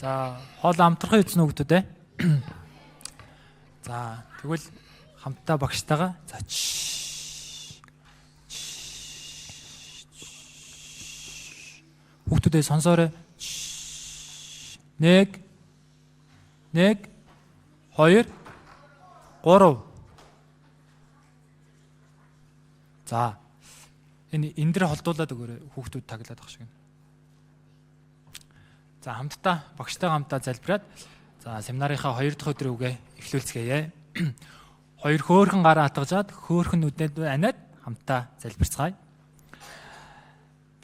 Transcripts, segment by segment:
За, хоол амтрахын эзэн хүүхдүүд ээ. За, тэгвэл хамтдаа багштайгаа за хүүхдүүдээ сонсоорой. 1 1 2 3. За, энэ энэ дэр холдуулаад өгөөрэй, хүүхдүүд таглаад ах шиг. За, хамтдаа багштайгаа хамтдаа залбираад за семинарынхаа 2 дахь өдрийн үгээ эхлүүлцгээе. Хоёр хөөхөн гараа атгажаад хөөхөн нүдэд аниад хамтдаа залбирцгаая.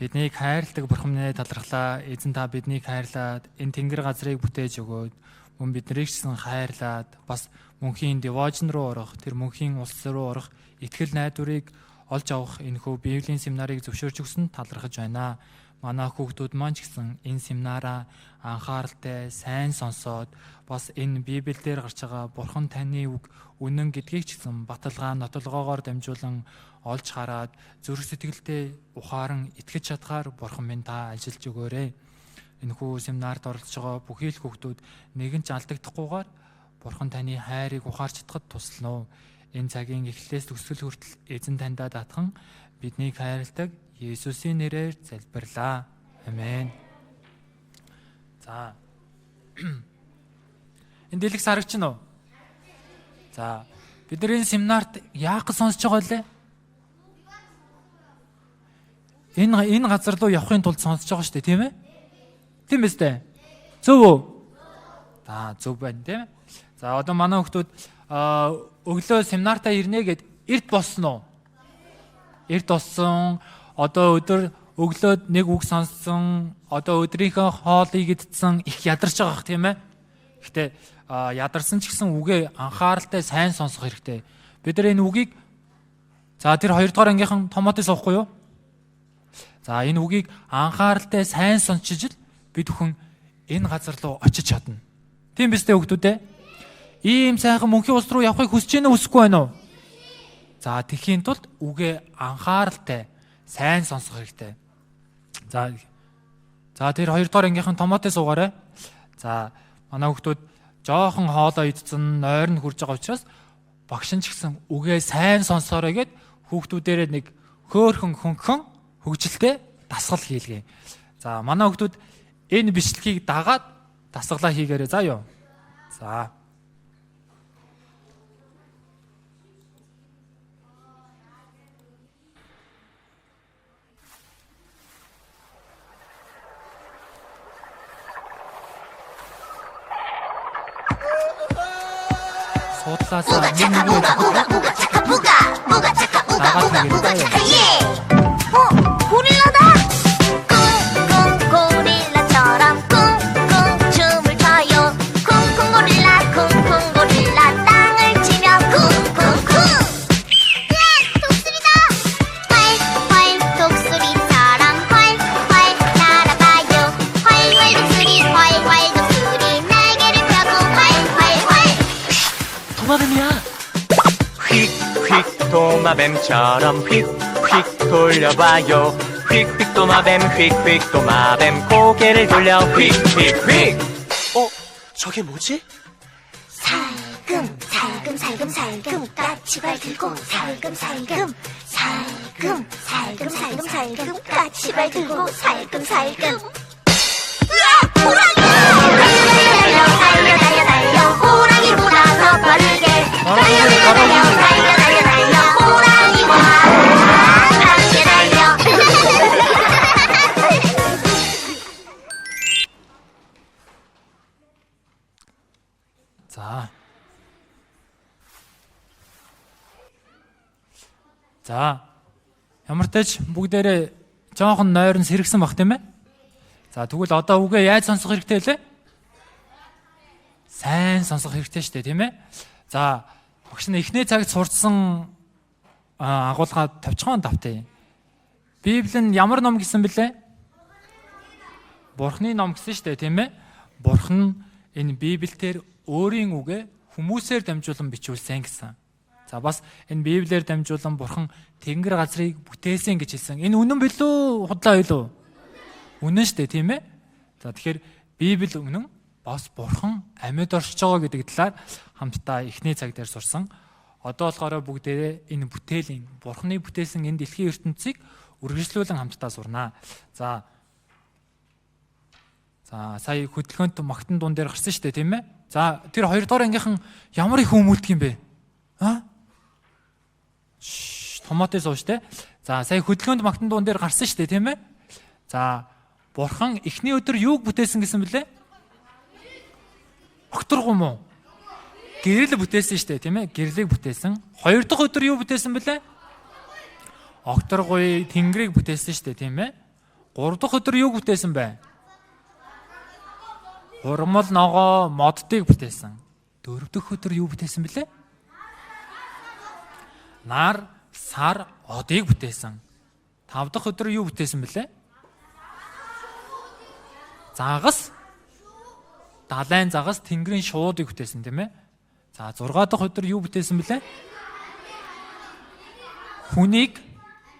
Биднийг хайрладаг Бурханы талархлаа. Эзэн та биднийг хайрлаад энэ тэнгэр газрыг бүтээж өгөөд мөн биднийг ч гэсэн хайрлаад бас мөнхийн девожн руу орох, тэр мөнхийн улс руу орох итгэл найдварыг олж авах энэхүү Библийн семинарыг зөвшөөрч өгсөн талархаж байна. Манай хүүхдүүд маань ч гэсэн энэ семинараа анхааралтай сайн сонсоод бас энэ Библиэлд гарч байгаа Бурхан таны үг үнэн гэдгийг ч гэсэн баталгаа нотолгоогоор дамжуулан олж хараад зүрх сэтгэлдээ ухаан итгэж чадхаар Бурхан минь та ажиллаж өгөөрэй. Энэхүү семинарт оролцож байгаа бүхий л хүүхдүүд нэгэн ч алдагдахгүйгээр Бурхан таны хайрыг ухаарч чадхад туслана уу. Энэ цагийн эхлэлээс төгсгөл хүртэл эзэн таньдаа даатхан биднийг хайрладаг Есүсийн нэрээр залбирлаа. Амен. За. Энэ дэлгэц харагч нь уу? За, бид нар энэ семинарт яах гэж сонсож байгаа лээ? Энэ газар руу явахын тулд сонсож байгаа шүү дээ, тийм ээ? Тийм биз дээ? Зөв үү? За, зөв байна, тийм ээ? За, одоо манай хүмүүс өглөө семинартаа ирнэ гэд эрт болсон уу? Эрт болсон. Одоо өдөр өглөөд нэг үг сонссон, одоо өдрийнхөө хоолыг идсэн, их ядарч байгаа х тийм ээ. Гэтэ ядарсан ч гэсэн үгээ анхааралтай сайн сонсох хэрэгтэй. Бид нар энэ үгийг за тэр 2 дугаар ангийнхан томатыг суухгүй юу? За энэ үгийг анхааралтай сайн сонсчиж л бид бүхэн энэ газар руу очиж чадна. Тийм биз дээ хүүхдүүд ээ? Ийм сайхан мөнхийн улс руу явахыг хүсэж байна уу, хүсэхгүй байна уу? За тэхийн тулд үгээ анхааралтай сайн сонсох хэрэгтэй. За тэр 2 дугаар ангийнхан томатыг суугаарай. За манай хүүхдүүд жоохон хоолоо идсэн, нойр нь хурж байгаа учраас багш нь ч гэсэн үгээ сайн сонсоорой гэд хүүхдүүдээрээ нэг хөөхөн хөнгөн хөгжилтэй дасгал хийлгэе. За манай хүүхдүүд энэ бичлэгийг дагаад дасгалаа хийгээрэй заа юу. За. Судлаасаа нэг нэгээ дагаад хийгээрэй заа юу. 고릴라다! 쿵쿵 고릴라처럼 쿵쿵 춤을 춰요. 쿵쿵 고릴라 쿵쿵 고릴라 땅을 치며 쿵쿵쿵. 으악! 독수리다! 활활 독수리처럼 활활 날아가요. 활활 독수리 활활 독수리 날개를 펴고 활활활. 도마뱀이야. 휙휙 도마뱀처럼 휙휙 돌려봐요. 휙휙 도마뱀 휙휙 도마뱀 고개를 돌려 휙휙휙. 어, 저게 뭐지? 살금 살금 살금 살금 까치발 들고 살금 살금 살금 살금 살금 살금 까치발 들고 살금 살금. 으악! 호랑이! 달려 달려 달려 달려 호랑이보다 더 빠르게 달려 달려 달려 달려 달려 달려 호랑이와 함께 달려. За. За. Ямар ч бүгдээрээ жоохон нойрон сэргсэн бах тийм ээ? За тэгвэл одоо үгээ яаж сонсох хэрэгтэй лээ? Сайн сонсох хэрэгтэй шүү дээ, тийм ээ? За багш нь эхний цагт сурцсан агуулгаа товчхон давтъя. Библи нь ямар ном гэсэн бэлээ? Бурхны ном гэсэн шүү дээ, тийм ээ? Бурхан энэ Библиэлд өөрийн үгээ хүмүүсээр дамжуулан бичүүлсэн гэсэн. За бас энэ Библиэр дамжуулан Бурхан тэнгэр газрыг бүтээсэн гэж хэлсэн. Энэ үнэн билүү, худлаа билүү? Үнэн шүү дээ, тийм ээ? За тэгэхээр Библи үнэн, бас Бурхан амьд оршиж байгаа гэдэг талаар хамтдаа эхний цаг дээр сурсан. Одоо болохоор бүгдээрээ энэ бүтээлийн Бурханы бүтээсэн энэ дэлхийн ертөнцийг үргэлжлүүлэн хамтдаа сурнаа. За сая хөдөлгөөнт магтан дуун дээр гарсан шүү дээ, тийм ээ? За тэр 2 дугаар ангийнхан ямар их хүмүүлдэг юм бэ? Аа? Томатыг сууж тэ. За сая хөдөлгөөнд магтан дуун дээр гарсан шүү дээ, тийм ээ? За Бурхан эхний өдөр юуг бүтээсэн гэсэн бэлээ? Окторгоо мó? Гэрэл бүтээсэн шүү дээ, тийм ээ? Гэрлийг бүтээсэн. 2 дахь өдөр юу бүтээсэн бэлээ? Окторгой тэнгэрийг бүтээсэн шүү дээ, тийм ээ? 3 дахь өдөр юуг бүтээсэн бэ? Урмал ногоо моддыг бүтээсэн. 4 дахь өдөр юу бүтээсэн бэлээ? Нар, сар, одыг бүтээсэн. 5 дахь өдөр юу бүтээсэн бэлээ? Загас, далайн загас, тэнгэрийн шуудыг бүтээсэн, тийм ээ? За 6 дахь өдөр юу бүтээсэн бэлээ? Хүнийг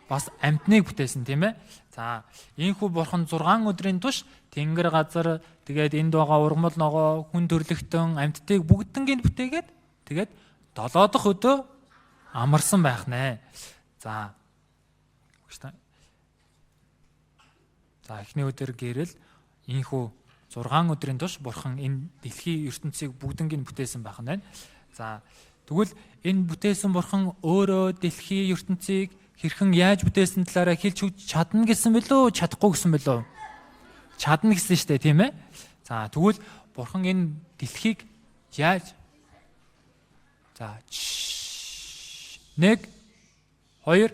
бас амьтныг бүтээсэн, тийм ээ? За ийхүү Бурхан 6 өдрийн турш тэнгэр газар, тэгээд энд байгаа ургамал ногоо, хүн төрлөختөн, амьтдыг бүгднийг бүтээгээд тэгээд 7 дахь өдөө амарсан байх нэ. За эхний өдөр гэрэл ийхүү 6 өдрийн турш Бурхан энэ дэлхийн ертөнцийг бүгднийг бүтээсэн байх нь байна. За тэгвэл энэ бүтээсэн Бурхан өөрөө дэлхийн ертөнцийг хэрхэн яаж бүтээсэн талаараа хэлж өгч чадна гэсэн бэлөө, чадахгүй гэсэн бэлөө? Чадна гэсэн шүү дээ, тийм ээ? За тэгвэл Бурхан энэ дэлхийг яаж? За 1 2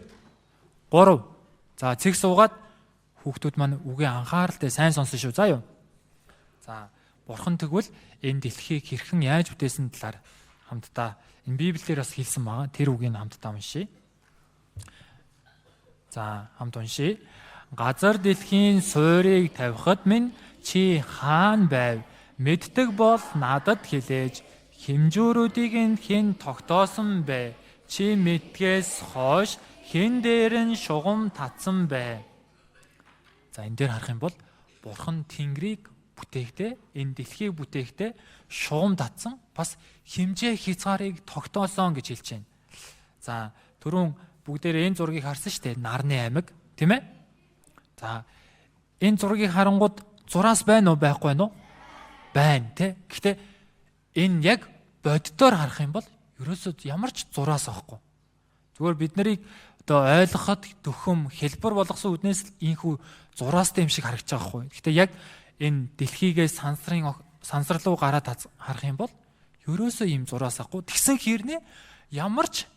3. За цэг суугаад хүүхдүүд маань үгээ анхааралтай сайн сонсон шүү. За юу? За Бурхан тэгвэл энэ дэлхийг хэрхэн яаж бүтээсэн талаар хамтдаа энэ Библиэр бас хэлсэн байгаа. Тэр үгийг хамтдаа уншъя. За хамт уншъя. Газар дэлхийн суурийг тавихад минь чи хаан байв? Мэддэг бол надад хэлээж, хэмжүүрүүдийг нь хэн тогтоосон бэ? Чи мэдгээс хойш хэн дээр нь шугам татсан бэ? За энэ дээр харах юм бол Бурхан тэнгэрийг бүтээхдээ, энэ дэлхийг бүтээхдээ шугам татсан, бас хэмжээ хязгаарыг тогтоосон гэж хэлж байна. За түрүүн бүгдээрээ энэ зургийг харсан шүү дээ. Нарны аймаг, тийм ээ? За энэ зургийг харангууд зураас байна уу, байхгүй байна уу? Байна, тий? Гэхдээ энэ яг боддоор харах юм бол ерөөсөө ямар ч зураас авахгүй. Зүгээр бид нарыг одоо ойлгоход төхөм хэлбэр болгосон үднээс ийхүү зураастай юм шиг харагдаж байгаа хгүй. Гэхдээ яг энэ дэлхийгээ сансар руу гараад харах юм бол ерөөсөө ийм зураас авахгүй. Тэгсэн хэрнээ ямар ч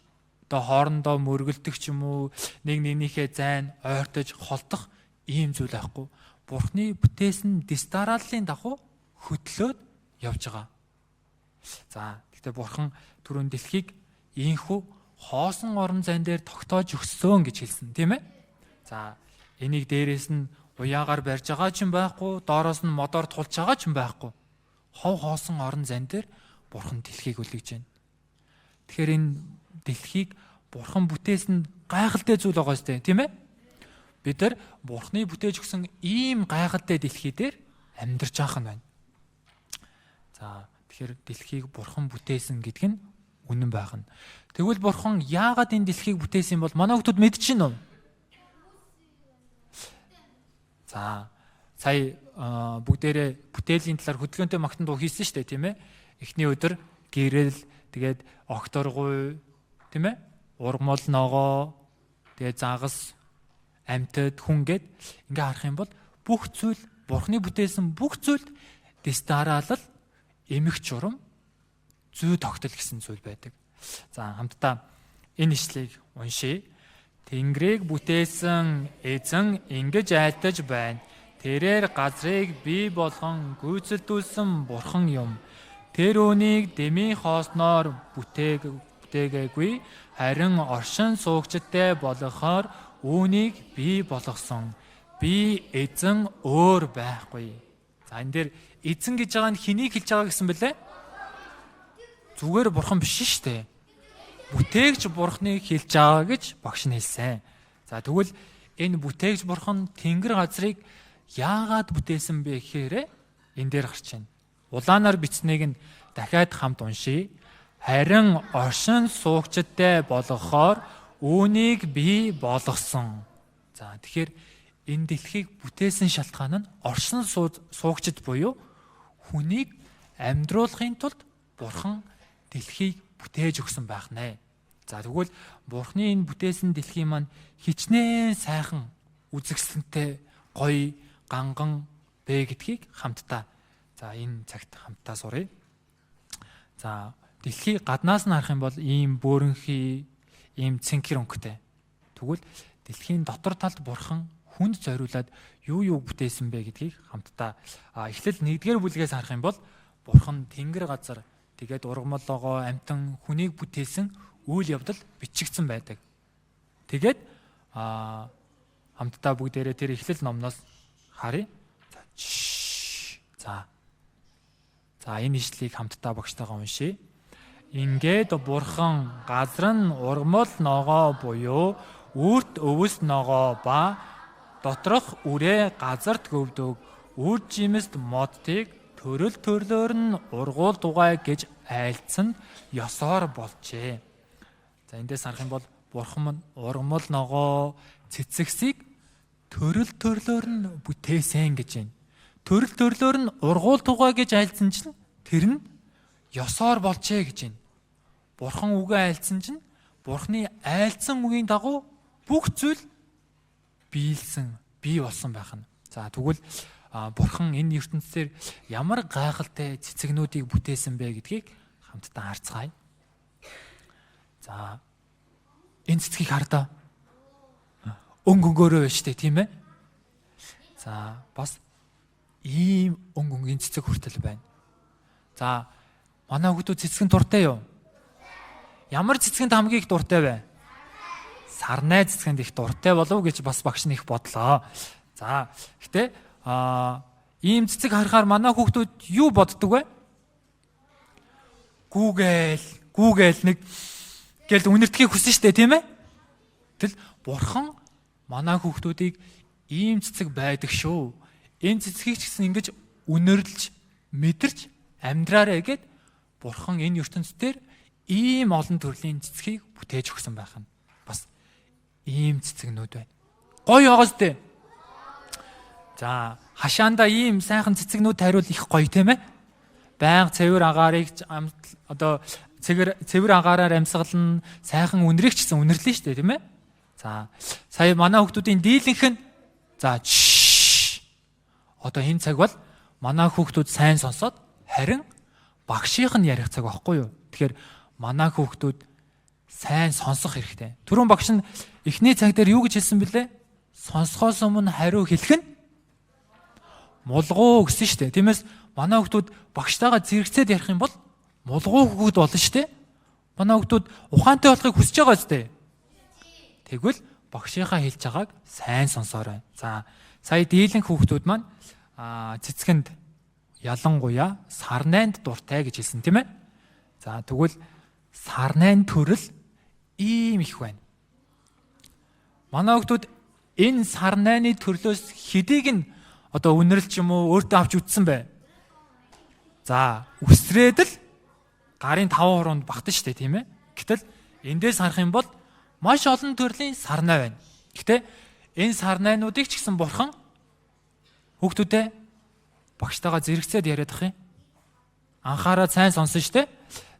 одоо хоорондоо мөргөлдөх ч юм уу, нэг нэгнийхээ зайн ойртож холдох ийм зүйл байхгүй. Бурхны бүтээсэн дэс дарааллын дагуу хөтлөөд явж байгаа. За гэхдээ Бурхан түрүүн дэлхийг ийхүү хоосон орон зайн дээр тогтоож өгсөн гэж хэлсэн, тийм ээ? За энийг дээрээс нь уяагаар барьж байгаа ч юм байхгүй, доороос нь модоор тулж байгаа ч юм байхгүй. Хов хоосон орон зайн дээр Бурхан дэлхийг үлгэж байна. Тэгэхээр энэ дэлхийг Бурхан бүтээсэн гайхалтай зүйл байгаа сте, тийм ээ? Бид нар Бурханы бүтээж өгсөн ийм гайхалтай дэлхий дээр амьдарч байгаа нь байна. За тэгэхээр дэлхийг Бурхан бүтээсэн гэдг нь үнэн байх нь. Тэгвэл Бурхан яагаад энэ дэлхийг бүтээсэн бол манай хүмүүс мэдчихэв үү? За сая бүгдээрээ бүтээлийн талаар хөдөлгөөнтэй магтан дуу хийсэн шүү дээ, тийм ээ? Эхний өдөр гэрэл, тэгээд окторгуй, тийм ээ? Ургамал ногоо, тэгээд загас, амьтад, хүн гэд ингээ харах юм бол бүх зүйл Бурхны бүтээсэн бүх зүйлд дэс дараалал эмх журам зүй тогтол гэсэн зүйл байдаг. За хамтдаа энэ ишлэгийг уншъя. Тэнгэрийг бүтээсэн эзэн ингэж айлтаж байна. Тэрээр газрыг бий болгон гүйцэлдүүлсэн бурхан юм. Тэр үүнийг дэмий хоосноор бүтээгээгүй, харин оршин суугчтай болгохоор үүнийг бий болгосон. Би эзэн өөр байхгүй. За энэ дээр эзэн гэж байгаа нь хэнийг хэлж байгаа гэсэн бэлээ? Зүгээр бурхан биш шүү дээ. Бүтээгч бурхныг хэлж байгаа гэж багш нь хэлсэн. За тэгвэл энэ бүтээгч бурхан тэнгэр газрыг яагаад бүтээсэн бэ гэхээр энэ дээр гарч байна. Улаанаар бичснийг нь дахиад хамт уншийе. Харин оршин суугчдтай болгохоор үүнийг би болгосон. За тэгэхээр энэ дэлхийг бүтээсэн шалтгаан нь оршин суугчд буюу хүнийг амьдруулахын тулд Бурхан дэлхийг бүтээж өгсөн байх нэ. За тэгвэл Бурханы энэ бүтээсэн дэлхийн маань хичнээн сайхан үзэсгэлэнтэй гоё ганган бэ гэдгийг хамтдаа за энэ цагт хамтдаа суръя. За дэлхийг гаднаас нь харах юм бол ийм бөөрөнхий, ийм цэнхэр өнгөтэй. Тэгвэл дэлхийн дотор талд Бурхан хүнд зориулаад юу юу бүтээсэн бэ гэдгийг хамтдаа эхлэл 1-р бүлгээс харах юм бол Бурхан тэнгэр газар тэгээд ургамал логоо амьтан хүнийг бүтээсэн үйл явдал бичигдсэн байдаг. Тэгээд хамтдаа бүгдээрээ тэр эхлэл номноос харъя. За. За энэ ишлэлийг хамтдаа багштайгаа уншийе. Ингээд Бурхан газар нь ургамал ногоо буюу үрт өвс ногоо ба доторх үрээ газарт гөвдөг үр жимст модтыг төрөл төрлөөр нь ургуул дугай гэж айлдсан ёсоор болжээ. За эндээс харах юм бол Бурхан мань ургамал ногоо цэцэгсийг төрөл төрлөөр нь бүтээсэн гэж байна. Төрөл төрлөөр нь ургуул тугай гэж айлдсан чинь тэр нь ёсоор болжээ гэж байна. Бурхан үгээ айлдсан чинь Бурханы айлдсан үгийн дагуу бүх зүйл биелсэн, бий болсон байх нь. За тэгвэл Бурхан энэ ертөнцийн ямар гайхалтай цэцэгнүүдийг бүтээсэн бэ гэдгийг хамтдаа харцгаая. За энэ цэцгийг хардаа. Өнгө өнгөөрөө байна шүү дээ, тийм ээ? За бас ийм өнгө өнгийн цэцэг хүртэл байна. За манай хүүхдүүд цэцгэнд дуртай юу? Ямар цэцгэнд хамгийн их дуртай вэ? Сарнай цэцгэнд их дуртай болов гэж бас багш нь их бодлоо. За гэтээ ийм цэцэг харахаар манай хүүхдүүд юу боддог вэ? Гүүгээл, гүүгээл нэг гэл үнэртэхийг хүсэн штэ, тийм ээ? Тэгэл Бурхан манай хүүхдүүдийг ийм цэцэг байдаг шүү. Энэ цэцгийг ч гэсэн ингэж үнэрлж, мэдэрч амьдраарэ гэд Бурхан энэ ертөнцийн ийм олон төрлийн цэцгийг бүтээж өгсөн байх нь. Бас ийм цэцэгнүүд байна. Гоё байгаас тээ. За хашаанда ийм сайхан цэцэгнүүд тариул их гоё тийм ээ. Байнга цэвэр агаарыг одоо цэвэр агаараар амьсгална, сайхан үнэрийг ч гэсэн үнэрлэн шүү дээ, тийм ээ. За сая манай хүүхдүүдийн дийлэнх нь за одоо энэ цаг бол манай хүүхдүүд сайн сонсоод харин багшийнх нь ярих цаг байхгүй юу? Тэгэхээр манай хүүхдүүд сайн сонсох хэрэгтэй. Түрүүн багш нь эхний цаг дээр юу гэж хэлсэн бэлээ? Сонсохоос өмнө хариу хэлэх нь мулгуу гэсэн шүү дээ. Тиймээс манай хүүхдүүд багштайгаа зэрэгцээд ярих юм бол мулгуу хүүхэд болно шүү дээ. Манай хүүхдүүд ухаантай болохыг хүсэж байгаа зү. Тэгвэл багшийнхаа хэлж байгааг сайн сонсоорой. За сая дийлэнх хүүхдүүд маань цэцгэнд ялангуяа сарнайнд дуртай гэж хэлсэн тийм ээ. За тэгвэл сарнайн төрөл ийм их байна. Манай хүүхдүүд энэ сарнайны төрлөөс хэдийг нь одоо үнэрлж юм уу өөртөө авч үтсэн бэ? За үсрээд л гарын 5 хуруунд багтан штэ тийм ээ. Гэтэл эндээс харах юм бол маш олон төрлийн сарнай байна. Гэтэ энэ сарнайнуудыг ч гэсэн Бурхан хүүхдүүдээ багштайгаа зэрэгцээд яриад ах юм. Анхаарал сайн сонсон штэ.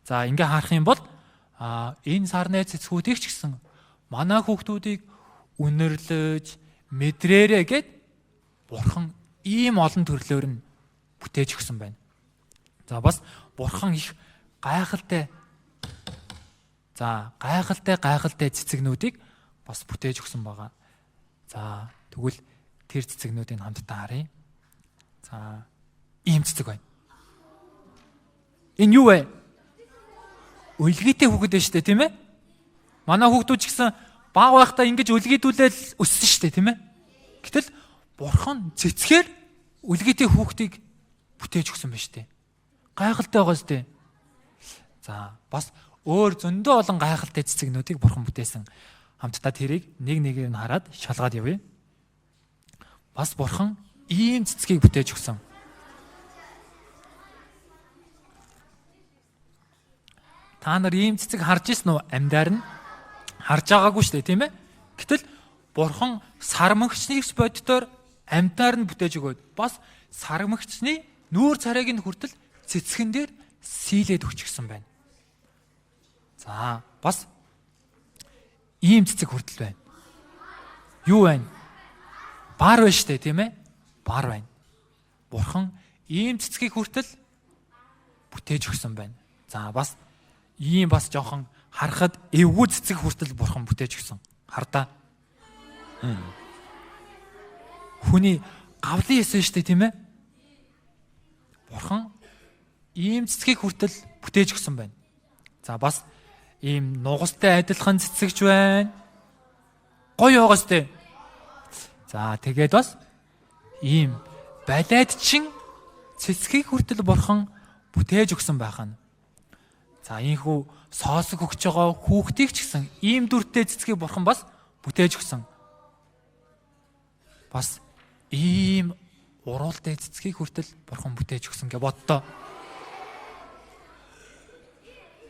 За ингээ харах юм бол энэ сарнай цэцгүүдийг ч гэсэн манай хүүхдүүдийг үнэрлэж мэдрээрэ гэд Бурхан ийм олон төрлөөр нь бүтээж өгсөн байна. За бас Бурхан их гайхалтай гайхалтай цэцэгнүүдийг бас бүтээж өгсөн байгаа. За тэгвэл тэр цэцэгнүүдийг хамтдаа харъя. За ийм цэцэг байна. Энэ юу вэ? Өлгийтэй хүүхэд байна шүү дээ, тийм ээ? Манай хүүхдүүд ч гэсэн бага байхдаа ингэж өлгийдүүлэл өссөн шүү дээ, тийм ээ? Гэтэл Бурхан цэцгээр өлгийтэй хүүхдийг бүтээж өгсөн байна шүү дээ. Гайхалтай байгаа шүү дээ. За бас өөр зөндөө олон гайхалтай цэцэгнүүдийг Бурхан бүтээсэн. Хамтдаа тэрийг нэг нэгээр нь хараад шалгаад явъя. Бас Бурхан ийм цэцгийг бүтээж өгсөн. Та нар ийм цэцэг харж ирсэн үү? Амьдаар нь харж байгаагүй шүү дээ, тийм ээ? Гэтэл Бурхан сармагчныг ч боддоор амьдаар нь бүтээж өгөөд бас сармагчны нүүр царайг нь хүртэл цэцгэн дээр сийлээд өгчихсөн байна. За, бас ийм цэцэг хүртэл байна. Юу байна? Бар байна шүү дээ, тийм ээ? Бар байна. Бурхан ийм цэцгийг хүртэл бүтээж өгсөн байна. За, бас ийм бас жоохон харахад эвгүй цэцэг хүртэл Бурхан бүтээж өгсөн. Хардаа. Хүний гавлын эсэн шүү дээ, тийм ээ? Бурхан ийм цэцгийг хүртэл бүтээж өгсөн байна. За, бас ийм нугастай адилхан цэцэгч байна. Гоё байгаас тээ. За, тэгээд бас ийм балиадчин цэцгийг хүртэл Бурхан бүтээж өгсөн байх нь. За, ийхүү соосог өгч байгаа хүүхдийг ч гэсэн ийм дүртэй цэцгийг Бурхан бас бүтээж өгсөн. Бас ийм уруултай цэцгийг хүртэл Бурхан бүтээж өгсөн гэж боддоо.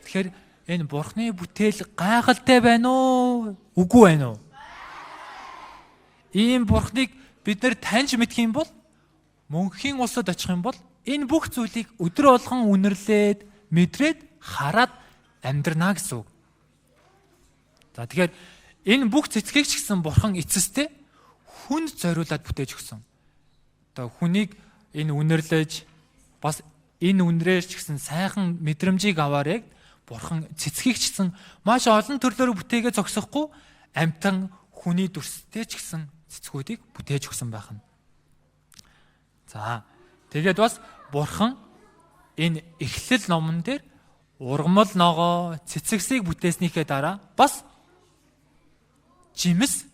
Тэгэхээр энэ Бурханы бүтээл гайхалтай байна уу? Үгүй байна уу? Ийм Бурханыг бид нар таньж мэдэх юм бол мөнхийн улсад очих юм бол энэ бүх зүйлийг өдөр болгон үнэрлээд мэдрээд хараад амьдрнаа гэсэн үг. За, тэгэхээр энэ бүх цэцгийг ч гэсэн Бурхан эцэстээ хүнд зориулаад бүтээж өгсөн. Одоо хүнийг энэ үнэрлэж бас энэ үнрээр ч гэсэн сайхан мэдрэмжийг аваарэг Бурхан цэцгийг ч гэсэн маш олон төрлөөр бүтээгээ зогсохгүй амьтан хүний дүрстэй ч гэсэн цэцгүүдийг бүтээж өгсөн байх нь. За, тэгээд бас Бурхан энэ Эхлэл номон дээр ургамал ногоо цэцэгсийг бүтээснийхээ дараа бас жимс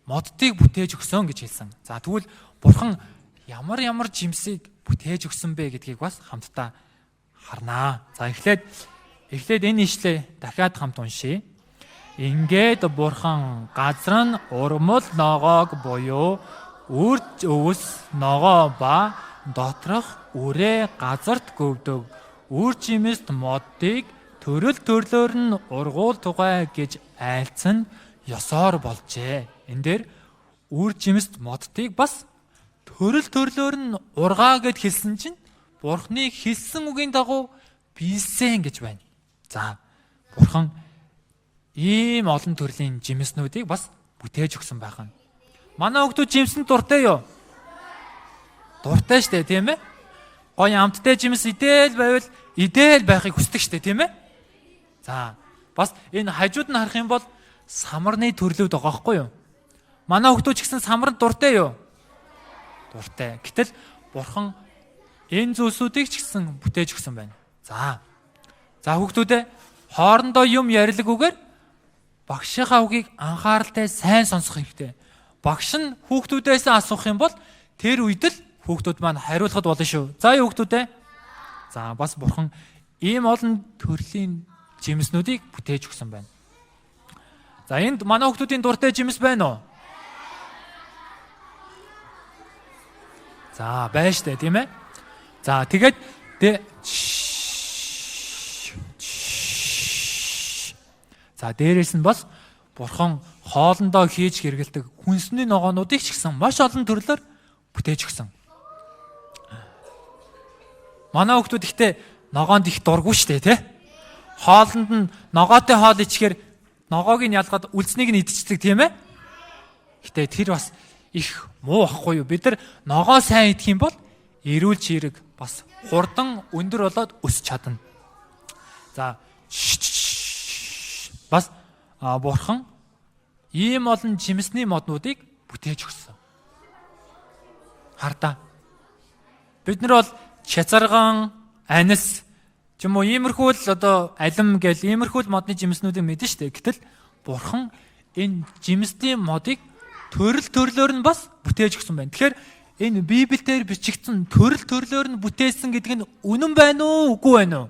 моддыг бүтээж өгсөн гэж хэлсэн. За, тэгвэл Бурхан ямар ямар жимсийг бүтээж өгсөн бэ гэдгийг бас хамтдаа харнаа. За, эхлээд энэ ишлээ дахиад хамт уншъя. Ингээд Бурхан газар нь ургамал ногоог буюу үр өвс ногоо ба доторх үрээ газарт гөвдөг үр жимст модыг төрөл төрлөөр нь ургуул тугай гэж айлцсан ёсоор болжээ. Энэ дээр үр жимст модтыг бас төрөл төрлөөр нь ургаа гэд хэлсэн чинь Бурхны хэлсэн үгийн дагуу биелсэн гэж байна. За, Бурхан ийм олон төрлийн жимснүүдийг бас бүтээж өгсөн байх нь. Манай хүүхдүүд жимсэнд дуртай юу? Дуртай штэ, тийм ээ? Гоё амттай жимс идээл байвал идээл байхыг хүсдэг штэ, тийм ээ? За, бас энэ хажууд нь харах юм бол самарны төрлүүд байгаа байхгүй юу? Манай хүүхдүүд ч гэсэн самарнд дуртай юу? Дуртай. Гэтэл Бурхан энэ зүйлсүүдийг ч гэсэн бүтээж өгсөн байна. За. За, хүүхдүүдээ хоорондоо юм ярилгүйгээр багшийнхаа үгийг анхааралтай сайн сонсох хэрэгтэй. Багш нь хүүхдүүдээс асуух юм бол тэр үед л хүүхдүүд маань хариулахад болно шүү. За, юу хүүхдүүдээ? За, бас Бурхан ийм олон төрлийн жимснүүдийг бүтээж өгсөн байна. За, энд манай хүүхдүүдийн дуртай жимс байна уу? За, байна штэ, тийм ээ? За, тэгээд за, дээрээс нь бас Бурхан хоолндоо хийж хэрэгэлдэг хүнсний ногоонуудыг ч гэсэн маш олон төрлөөр бүтээж өгсөн. Манай хүүхдүүд ихтэй ногоонд их дургүй штэ, тий? Хоолнд нь ногоотой хоол ичгээр ногоог нь ялгаад үлдснийг нь идчихдэг, тийм ээ? Гэтэ тэр бас их муу ахгүй юу? Бид нар ногоо сайн идэх юм бол эрүүл чирэг бас хурдан өндөр болоод өсч чадна. За, бас Бурхан ийм олон жимсний моднуудыг бүтээж өгсөн. Хардаа. Бид нар бол чацарган, анис ч юм уу иймэрхүү л одоо алим гэл иймэрхүү л модны жимснүүдийг мэднэ шүү дээ. Гэтэл Бурхан энэ жимсний модыг төрөл төрлөөр нь бас бүтээж өгсөн байна. Тэгэхээр энэ Библиэлд бичигдсэн төрөл төрлөөр нь бүтээсэн гэдэг нь үнэн байна уу, үгүй байна уу?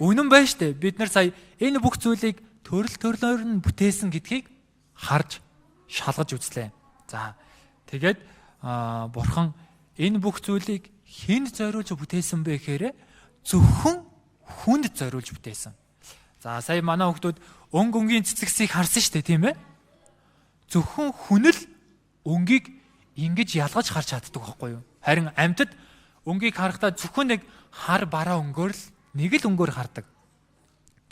Үнэн байна шүү дээ. Бид нар сая энэ бүх зүйлийг төрөл төрлөөр нь бүтээсэн гэдгийг харж шалгаж үзлээ. За, тэгээд Бурхан энэ бүх зүйлийг хүнд зориулж бүтээсэн бэ гэхээр зөвхөн хүнд зориулж бүтээсэн. За сая манай хүүхдүүд өнгө өнгийн цэцгсийг харсан шүү дээ, тийм ээ? Зөвхөн хүн л өнгийг ингэж ялгаж харж чаддаг байхгүй юу? Харин амьтад өнгийг харахтаа зөвхөн нэг хар бараа өнгөөр л нэг л өнгөөр хардаг.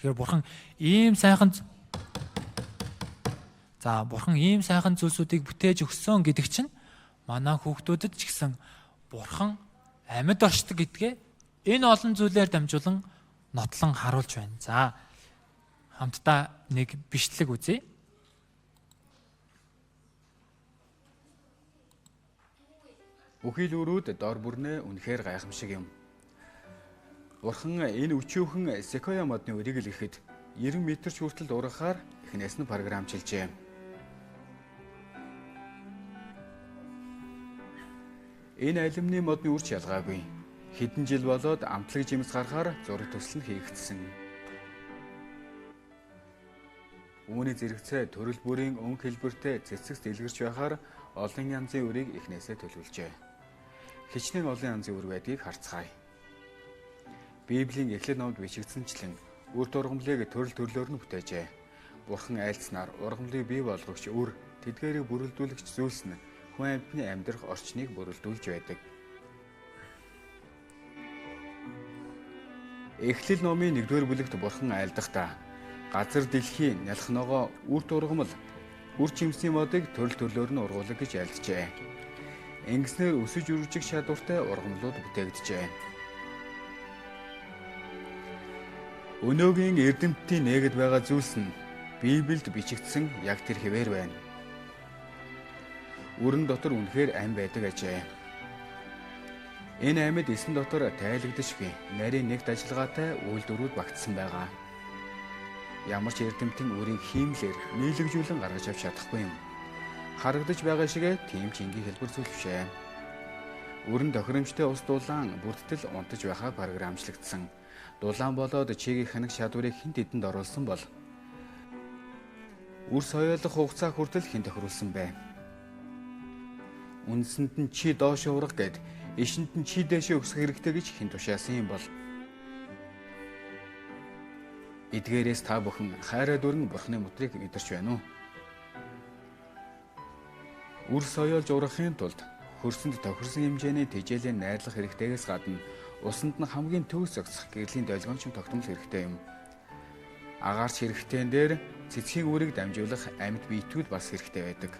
Тэгэхээр Бурхан ийм сайхан Бурхан ийм сайхан зүйлсүүдийг бүтээж өгсөн гэдэг чинь манай хүүхдүүдэд ч гэсэн Бурхан амьд оршдог гэдгээ энэ олон зүйлээр дамжуулан нотлон харуулж байна. За хамтдаа нэг бичлэг үзье. Үхэл өрүүд дор бүрнээ үнэхээр гайхамшиг юм. Бурхан энэ өчүүхэн секвоя модны үрийг л ихэд 90 м ч хүртэл ургахаар эхнээс нь програмчилжээ. Энэ алюминий модны үрч ялгаагүй. Хэдэн жил болоод амтлаг жимс гарахаар зураг төсөл нь хийгдсэн. Үүний зэрэгцээ төрөл бүрийн өнгө хэлбэртэй цэцэгс дэлгэрч байхаар олон янзын үрийг эхнээсээ төлөвлөжээ. Хичнээн олон янзын үр байдгийг харцгаая. Библийн Эхлэл номд бичигдсэнчлэн үр дургамлыг төрөл төрлөөр нь бүтээжээ. Бурхан айлцсанаар ургамлыг бий болгогч үр тэдгээрийг бүрэлдүүлэгч зүйлс нь хүн амьтны амьдрах орчныг бүрэлдүүлж байдаг. Эхлэл номын 1-р бүлэгт Бурхан айлдахдаа газар дэлхий нялх ногоо үр дургамл үр жимсний модыг төрөл төрлөөр нь ургуулаг гэж айлджээ. Ингэснээр өсөж үржих чадвартай ургамлууд бүтээгджээ. Өнөөгийн эрдэмтдийн нээгэд байгаа зүйлс нь Библиэд бичигдсэн яг тэр хэвээр байна. Үрэн дотор үнэхээр ам байдаг ажээ. Энэ амьд эсэн дотор тайлагдашгүй нарийн нэгт ажиллагаатай үйлдвэрүүд багтсан байгаа. Ямар ч эрдэмтэн үрийг хиймлээр нийлэгжүүлэн гаргаж авч чадахгүй юм. Харагдаж байгаа шигэ тийм ч энгийн хэлбэр зүйл биш ээ. Үрэн тохиромжтой ус дулаан бүрдтэл унтаж байхаа програмчлагдсан. Дулаан болоод чигийг ханах чадварыг хэн тэдэнд оруулсан бол үр соёолох хугацаа хүртэл хэн тохируулсан бэ? Үндсэнд нь чи доош урах гэд эшэнд нь чи дээшээ өсөх хэрэгтэй гэж хэн тушаасан юм бол? Эдгээрээс та бүхэн хайраа дүрэн Бурхны мутрыг мэдэрч байна уу? Үр соёолж урахын тулд хөрсөнд тохирсон хэмжээний тэжээлийн найрлах хэрэгтэйгээс гадна усанд нь хамгийн төгс зогсох гэрлийн долгионч тогтмол хэрэгтэй юм. Агаарч хэрэгтэйн дээр цэцгийн үүрийг дамжуулах амьд биетүүд бас хэрэгтэй байдаг.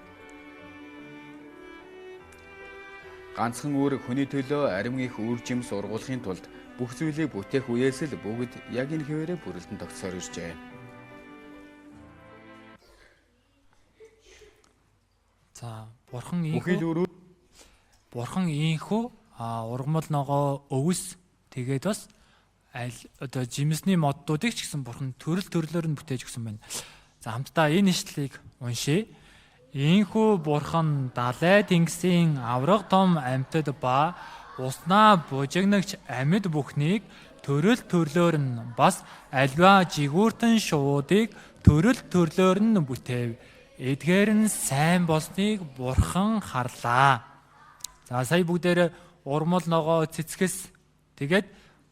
Ганцхан үр хүний төлөө аримын их үр жимс ургуулахын тулд бүх зүйлийг бүтээх үеэс л бүгд яг энэ хэвээрээ бүрэлдэн тогтсоор иржээ. За Бурхан ийхүү ургамал ногоо өвс тэгээд бас аль одоо жимсний моддуудыг ч гэсэн Бурхан төрөл төрлөөр нь бүтээж өгсөн байна. За хамтдаа энэ ишлэлийг уншъя. Ийхүү Бурхан далай тэнгисийн авраг том амьтад ба уснаа бужигнагч амьд бүхнийг төрөл төрлөөр нь бас альва жигүүртэн шувуудыг төрөл төрлөөр нь бүтээв. Эдгээр нь сайн болсныг Бурхан харлаа. За сая бүгдээр урмал ногоо цэцгэс тэгээд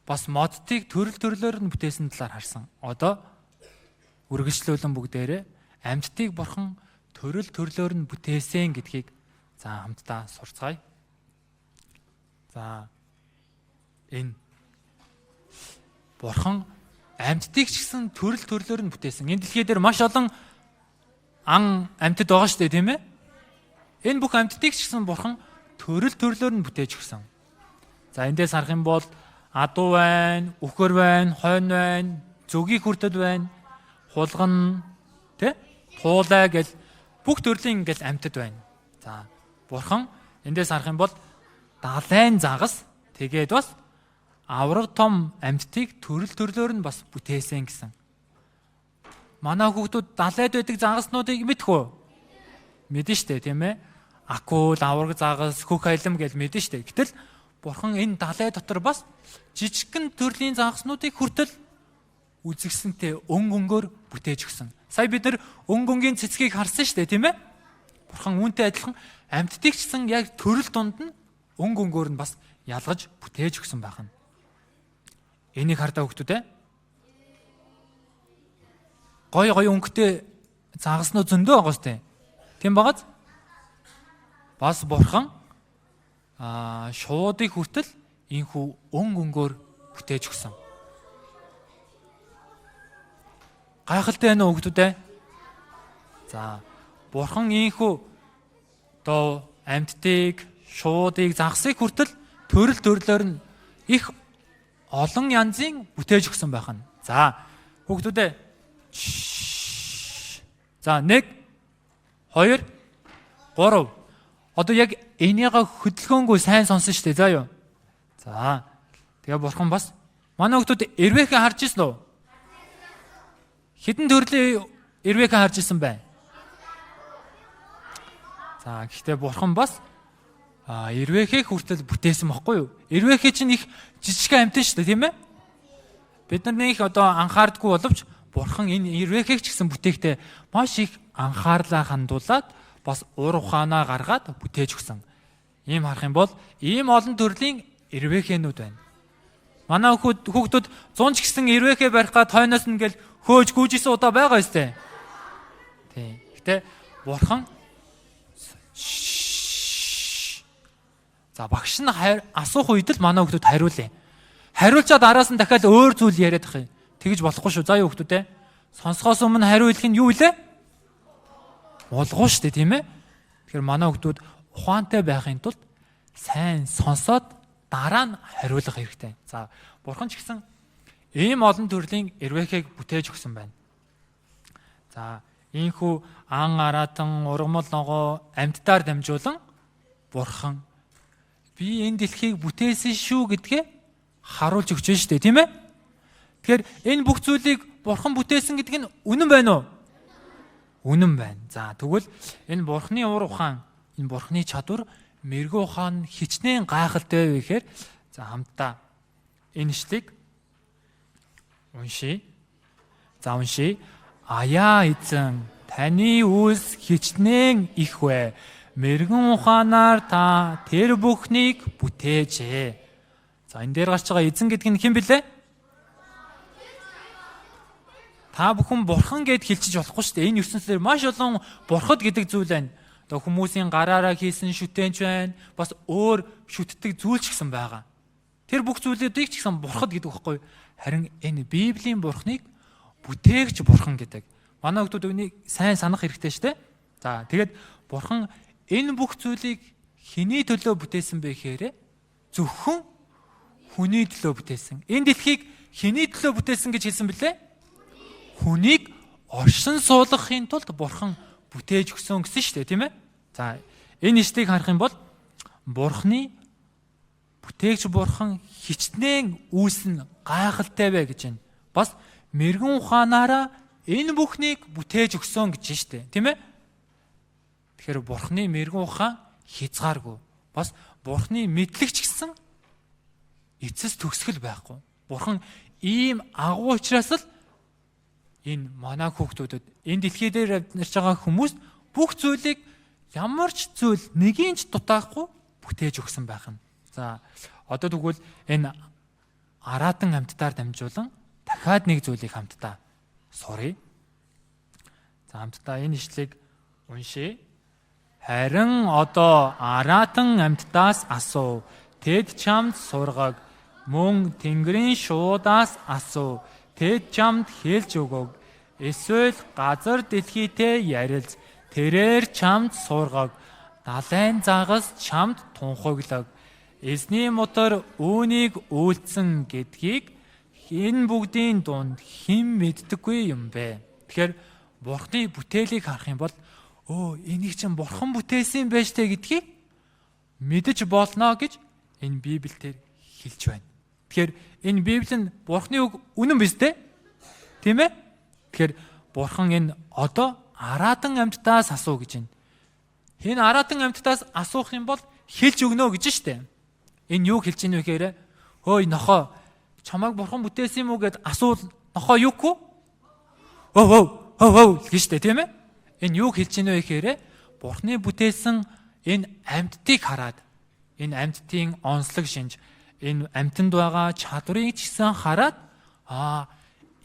бас модтыг төрөл төрлөөр нь бүтээсэн талаар харсан. Одоо үргэлжлүүлэн бүгдээрээ амьтдыг Бурхан төрөл төрлөөр нь бүтээсэн гэдгийг за хамтдаа сурцгаая. За энэ Бурхан амьтдыг ч гэсэн төрөл төрлөөр нь бүтээсэн. Энэ дэлхий дээр маш олон ан амьтад байгаа шүү дээ, тийм ээ? Энэ бүх амьтдыг ч гэсэн Бурхан төрөл төрлөөр нь бүтээж өгсөн. За эндээс харах юм бол адуу байна, үхэр байна, хойно байна, зөгийн хүртэл байна, хулган, тэ? Туулай гэл бүх төрлийн ингээл амьтад байна. За Бурхан эндээс харах юм бол далайн загас тэгээд бас авраг том амьтдыг төрөл төрлөөр нь бас бүтээсэн гэсэн. Манай хүүхдүүд далайд байдаг загаснуудыг мэдэх үү? Мэдэн штэ, тийм ээ? Акул, авраг загас, хөх алим гэж мэдэн штэ. Гэтэл Бурхан энэ далай дотор бас жижигхэн төрлийн загаснуудыг хүртэл үзэгсэнтэй өнгө өнгөөр бүтээж өгсөн. Сая бид нар өнгө өнгийн цэцгийг харсан штэ, тийм ээ? Бурхан үүнтэй адилхан амьтдыг ч гэсэн яг төрөл дунд нь өнгө өнгөөр нь бас ялгаж бүтээж өгсөн байх нь. Энийг хардаа хүүхдүүд ээ. Гой гой өнгөтэй загаснууд зөндөө байгаа сте. Тийм багаз? Бас бурхан шуудыг хүртэл инхүү өн өнгөөр бүтээж өгсөн. Гайхалтай байна уу хүүхдүүд ээ? За, бурхан инхүү доо амьтдыг, шуудыг, загсыг хүртэл төрөл төрлөөр нь их олон янзын бүтээж өгсөн байх нь. За, хүүхдүүд ээ. За, 1 2 3. Одоо яг энийга хөдөлгөөнгүй сайн сонсон шүү дээ. За юу? За. Тэгээ бурхан бас манай хүүхдүүд эрвээхээ харж ирсэн үү? Хэдэн төрлийн эрвээхээ харж ирсэн бэ? За, гэхдээ бурхан бас эрвээхээ хүртэл бүтээсэн бохгүй юу? Эрвээхээ чинь их жижигхэн амьтан шүү дээ, тийм ээ? Бид нар нэг их одоо анхаардаггүй боловч бурхан энэ эрвээхээ ч гэсэн бүтээхдээ маш их анхаарлаа хандуулад бас ур ухаанаа гаргаад бүтээж өгсөн. Ийм харах юм бол ийм олон төрлийн эрвээхэнүүд байна. Манай хүүхдүүд 100 ч гэсэн эрвээхээ барих га тойноос нь ингээл хөөж гүйжсэн удаа байгаа өстэй. Тийм. Гэтэ бурхан за багш нь асуух үед л манай хүүхдүүд хариулъя. Хариулчаад араас нь дахиад өөр зүйл яриад ах юм. Тэгж болохгүй шүү. За юу хүүхдүүд ээ. Сонсохоос өмнө хариу хэлэх нь юу вэ? Мулгуу шүү дээ, тийм ээ. Тэгэхээр манай хүүхдүүд ухаантай байхын тулд сайн сонсоод дараа нь хариулах хэрэгтэй. За, бурхан ч гэсэн ийм олон төрлийн эрвээхийг бүтээж өгсөн байна. За, ийхүү ан араатан ургамал ногоо амьтдаар дамжуулан бурхан би энэ дэлхийг бүтээсэн шүү гэдгээ харуулж өгч шүү дээ, тийм ээ? Тэгэхээр энэ бүх зүйлийг бурхан бүтээсэн гэдэг нь үнэн байна уу? Үнэн байна. За, тэгвэл энэ бурханы ур ухаан, энэ бурханы чадвар, мэрэгүү ухаан хичнээн гайхалтай вэ гэхээр за хамтдаа энэ ишлэгийг уншийе. За, уншийе. Аяа эзэн, таны үйлс хичнээн их вэ? Мэрэгэн ухаанаар та тэр бүхнийг бүтээжээ. За, энэ дээр гарч байгаа эзэн гэдэг нь хэн бэлээ? Та бүхэн бурхан гэд хэлчиж болохгүй шүү дээ. Энэ ертөнцийн маш олон бурхад гэдэг зүйл байна. Одоо хүмүүсийн гараараа хийсэн шүтэнч байна. Бас өөр шүтдэг зүйл ч гэсэн байгаа. Тэр бүх зүйлүүдийг ч гэсэн бурхад гэдэг байхгүй. Харин энэ Библийн бурхныг бүтээгч бурхан гэдэг. Манай хүмүүс үүнийг сайн санах хэрэгтэй шүү дээ. За, тэгээд бурхан энэ бүх зүйлийг хэний төлөө бүтээсэн бэ гэхээр зөвхөн хүний төлөө бүтээсэн. Энэ дэлхийг хэний төлөө бүтээсэн гэж хэлсэн бэлээ? Хүнийг оршин суулгахын тулд бурхан бүтээж өгсөн гэсэн шүү дээ, тийм ээ? За, энэ ишлэгийг харах юм бол бурханы бүтээгч бурхан хичнээн үйлс нь гайхалтай вэ гэж байна. Бас мэрэгэн ухаанаараа энэ бүхнийг бүтээж өгсөн гэж шүү дээ, тийм ээ? Тэгэхээр бурханы мэрэгэн ухаан хязгааргүй. Бас бурханы мэдлэг ч гэсэн эцэс төгсгөл байхгүй. Бурхан ийм агуу учраас л энэ манай хүүхдүүдэд энэ дэлхий дээр амьдарч байгаа хүмүүс бүх зүйлийг ямар ч зүйл нэгийн ч дутаахгүй бүтээж өгсөн байх нь. За, одоо тэгвэл энэ араатан амьтдаар дамжуулан дахиад нэг зүйлийг хамтдаа суръя. За, хамтдаа энэ ишлэгийг уншъя. Харин одоо араатан амьтдаас асуу. Тэд чамд сургаг. Мөн тэнгэрийн шуудаас асуу. Тэд чамд хэлж өгөг. Эсвэл газар дэлхийтэй ярилз. Тэрээр чамд сургаг. Далайн загас чамд тунхаглаг. Эзний мотор үүнийг үйлдсэн гэдгийг энэ бүгдийн дунд хэн мэддэггүй юм бэ? Тэгэхээр бурхны бүтээлийг харах юм бол энийг чинь бурхан бүтээсэн юм байж тээ гэдгийг мэдэж болно гэж энэ Библиэлд хэлж байна. Тэгэхээр энэ Библи нь бурхны үг үнэн биз дээ? Тийм ээ? Тэгэхээр бурхан энэ одоо араатан амьтдаас асуу гэж байна. Энэ араатан амьтдаас асуух юм бол хэлж өгнө гэж штэ. Энэ юу хэлж ийн вэ гэхээр хөөй нохоо чамайг бурхан бүтээсэн юм уу гэд асуул нохоо юугүй? Өө өө өө гэж штэ, тийм ээ? Энэ юу хэлж ийн вэ гэхээр бурханы бүтээсэн энэ амьтдыг хараад энэ амьтдын онцлог шинж, энэ амьтанд байгаа чадварыг ч гэсэн хараад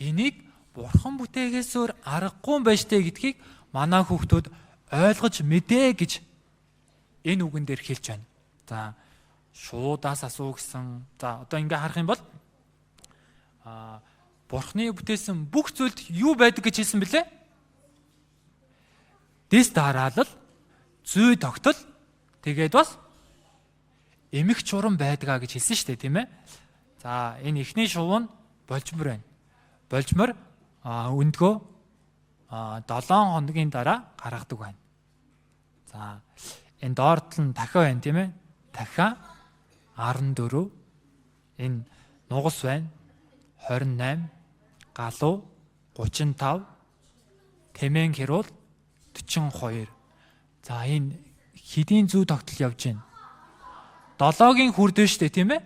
энийг Бурхан бүтээгээс өөр аргагүй юм байна штэ гэдгийг манай хүүхдүүд ойлгож мэдээ гэж энэ үгэн дээр хэлж байна. За шуудаас асуу гэсэн. За одоо ингээ харах юм бол Бурханы бүтээсэн бүх зүйлд юу байдаг гэж хэлсэн бэлээ? Дэс дараалал, зүй тогтол, тэгээд бас эмх чурам байдгаа гэж хэлсэн шүү дээ, тийм ээ? За энэ эхний шувуу нь болжмор байна. Болжмор өндгөө 7 хоногийн дараа гаргадаг байна. За энэ доор тал нь дахиа байна, тийм ээ? Дахиа 14, энэ нугас байна 28, галуу 35, тэмээн хируул 42. За энэ хэдийн зүү тогтол явж байна? 7-гийн хүрдэн шүү дээ, тийм ээ?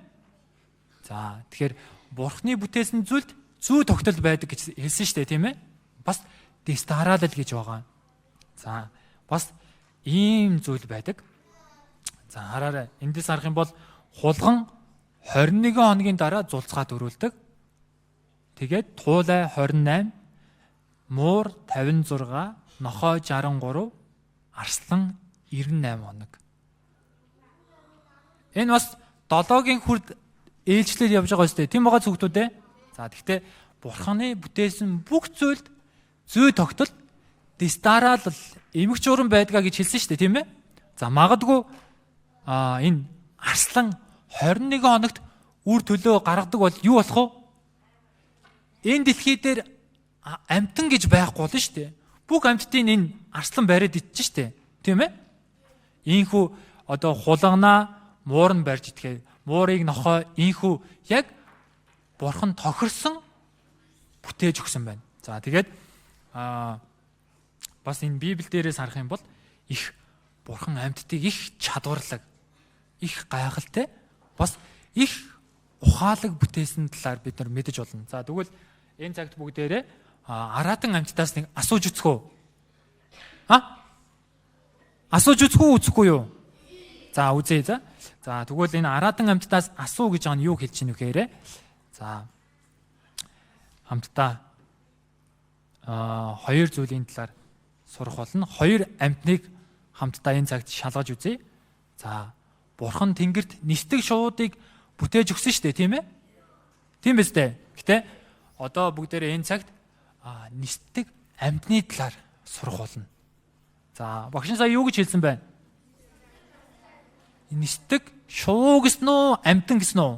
За тэгэхээр Бурхны бүтээсэн зүйлд зүү тогтол байдаг гэж хэлсэн шүү дээ, тийм ээ? Бас дэс дараалал гэж байгаа. За бас ийм зүйл байдаг. За хараарай. Эндээс харах юм бол хулган 21 хоногийн дараа зулцгаа дөрүүлдэг. Тэгээд туулай 28, муур 56, нохой 63, арслан 98 хоног. Энэ бас 7-гийн хүрд ээлжлэл явж байгаа үстэй. Тийм байгаа зүгтүүд ээ. За тэгвэл Бурханы бүтээсэн бүх зүйлд зүй тогтол, дэс дараалал, эмх журам байдгаа гэж хэлсэн шүү дээ, тийм ээ? За магадгүй энэ арслан 21 хоногт үр төлөө гаргадаг бол юу болох вэ? Энэ дэлхий дээр амьтан гэж байхгүй болно шүү дээ. Бүх амьтдын энэ арслан бариад идчих шүү дээ. Тийм ээ? Ийхүү одоо хулганаа муур нь барьж идэхээр муурыг нохой ийхүү яг Бурхан тохирсон бүтээж өгсөн байна. За тэгээд бас энэ Библи дээрээс харах юм бол их Бурхан амьтдыг их чадварлаг, их гайхалтай, бас их ухаалаг бүтээсэн талаар бид нар мэдэж болно. За тэгвэл энэ цагт бүгдээрээ араатан амьтдаас нэг асууж үзэх үү? Асууж үзэх үү, үзэхгүй юу? За үзье за. За тэгвэл энэ араатан амьтдаас асуу гэж байгаа нь юу хэлж чинь вэ гэхээр за хамтдаа хоёр зүйлийн талаар сурах болно. Хоёр амьтныг хамтдаа энэ цагт шалгаж үзье. За Бурхан тэнгэрт нисдэг шувуудыг бүтээж өгсөн шүү дээ, тийм ээ? Тийм биз дээ. Гэтэ одоо бүгдээрээ энэ цагт нисдэг амьтны талаар сурах болно. За багш нь сая юу гэж хэлсэн бэ? Нисдэг шувуу гэсэн үү, амьтан гэсэн үү?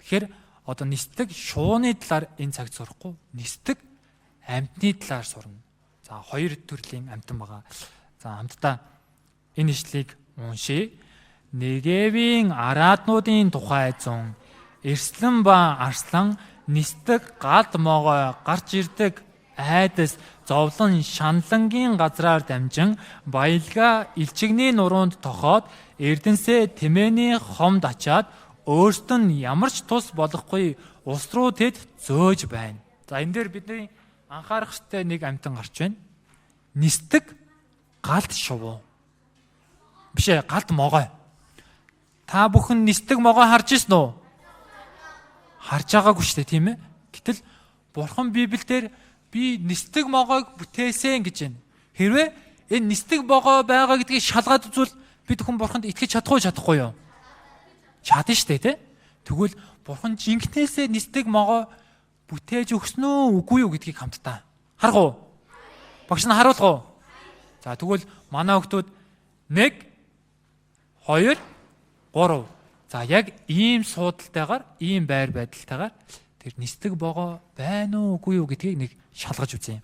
Тэгэхээр одоо нисдэг шувууны талаар энэ цагт сурахгүй, нисдэг амьтны талаар сурна. За хоёр төрлийн амьтан байгаа. За хамтдаа энэ ишлэгийг уншъя. Нэгэвийн араатнуудын тухай зун эрслэн ба арслан нисдэг галд могой гарч ирдэг айдас зовлон шаналнгийн газраар дамжин баялгаа илчигний нуруунд тохоод эрдэнсээ тэмээний хомд ачаад өөрсдөд нь ямар ч тус болохгүй ус руу тэд зөөж байна. За энэ дээр бидний анхаарах ёстой нэг амьтан гарч байна. Нисдэг галд шувуу. Биш ээ, галд могой. Та бүхэн нисдэг могой харж ирсэн үү? Харж байгаагүй шүү дээ, тийм ээ? Гэтэл Бурхан Библиэлд би нисдэг могойг бүтээсэн гэж байна. Хэрвээ энэ нисдэг могой байгаа гэдгийг шалгаад үзвэл бид хүн Бурханд итгэж чадах уу, чадахгүй юу? Чадна шүү дээ, тийм? Тэгвэл Бурхан жинхнээсээ нисдэг могой бүтээж өгсөн үү, үгүй юу гэдгийг хамтдаа харах уу? Багш нь харуулах уу? За тэгвэл манай хүүхдүүд 1 2 3. За яг ийм суудалтайгаар, ийм байр байдалтайгаар тэр нисдэг богоо байна уу, үгүй юу гэдгийг нэг шалгаж үзье.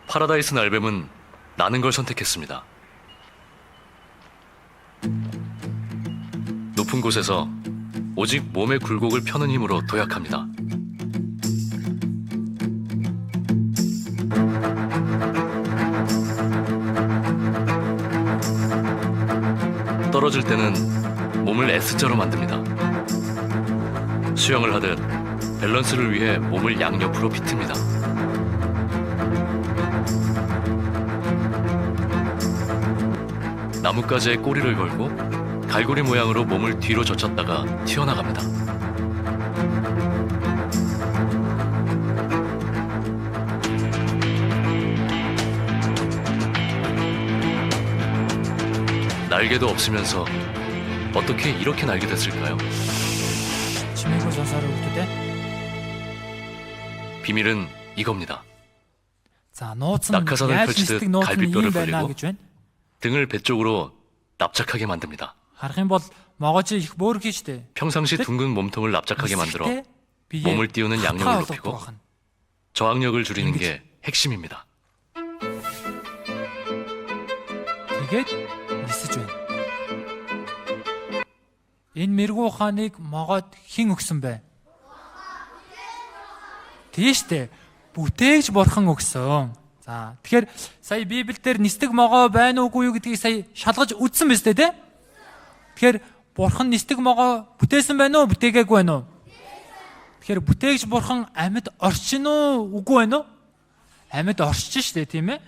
파라다이스 날뱀은 나는 걸 선택했습니다. 높은 곳에서 오직 몸의 굴곡을 펴는 힘으로 도약합니다. 떨어질 때는 몸을 S자로 만듭니다. 수영을 하듯 밸런스를 위해 몸을 양옆으로 비틉니다. 나뭇가지에 꼬리를 걸고 갈고리 모양으로 몸을 뒤로 젖혔다가 튀어나갑니다. 날개도 없으면서 어떻게 이렇게 날게 됐을까요? Чимээгүй сонсоорой хүүхдүүдээ. 비밀은 이겁니다. За нууц нь 낙하산을 яаж 펼치듯 нисдэг нууц нь ийм 갈비뼈를 байна 벌리고 гэж байна. 등을 배 쪽으로 납작하게 만듭니다. Харах юм бол могоож их бөөрхий штэ. 평상시 둥근 몸통을 납작하게 만들어 Нисэхдээ биеэ 몸을 띄우는 хатгаа 양력을 болгодог 높이고 байх нь. 저항력을 줄이는 게 핵심입니다. Тэгээд нисэж байна. Энэ мэрэгүү ухааныг могоод хэн өгсөн бэ? Тийм штэ. Бүтээгч бурхан өгсөн. За тэгэхээр сая Библиэлд нисдэг могоо байна уугүй юу гэдгийг сая шалгаж үзсэн биз дээ, тэ? Тэгэхээр бурхан нисдэг могоо бүтээсэн байна уу, бүтээгээгүй байна уу? Тэгэхээр бүтээгч бурхан амьд орчин уу, үгүй байна уу? Амьд орчин шүү дээ, тийм ээ?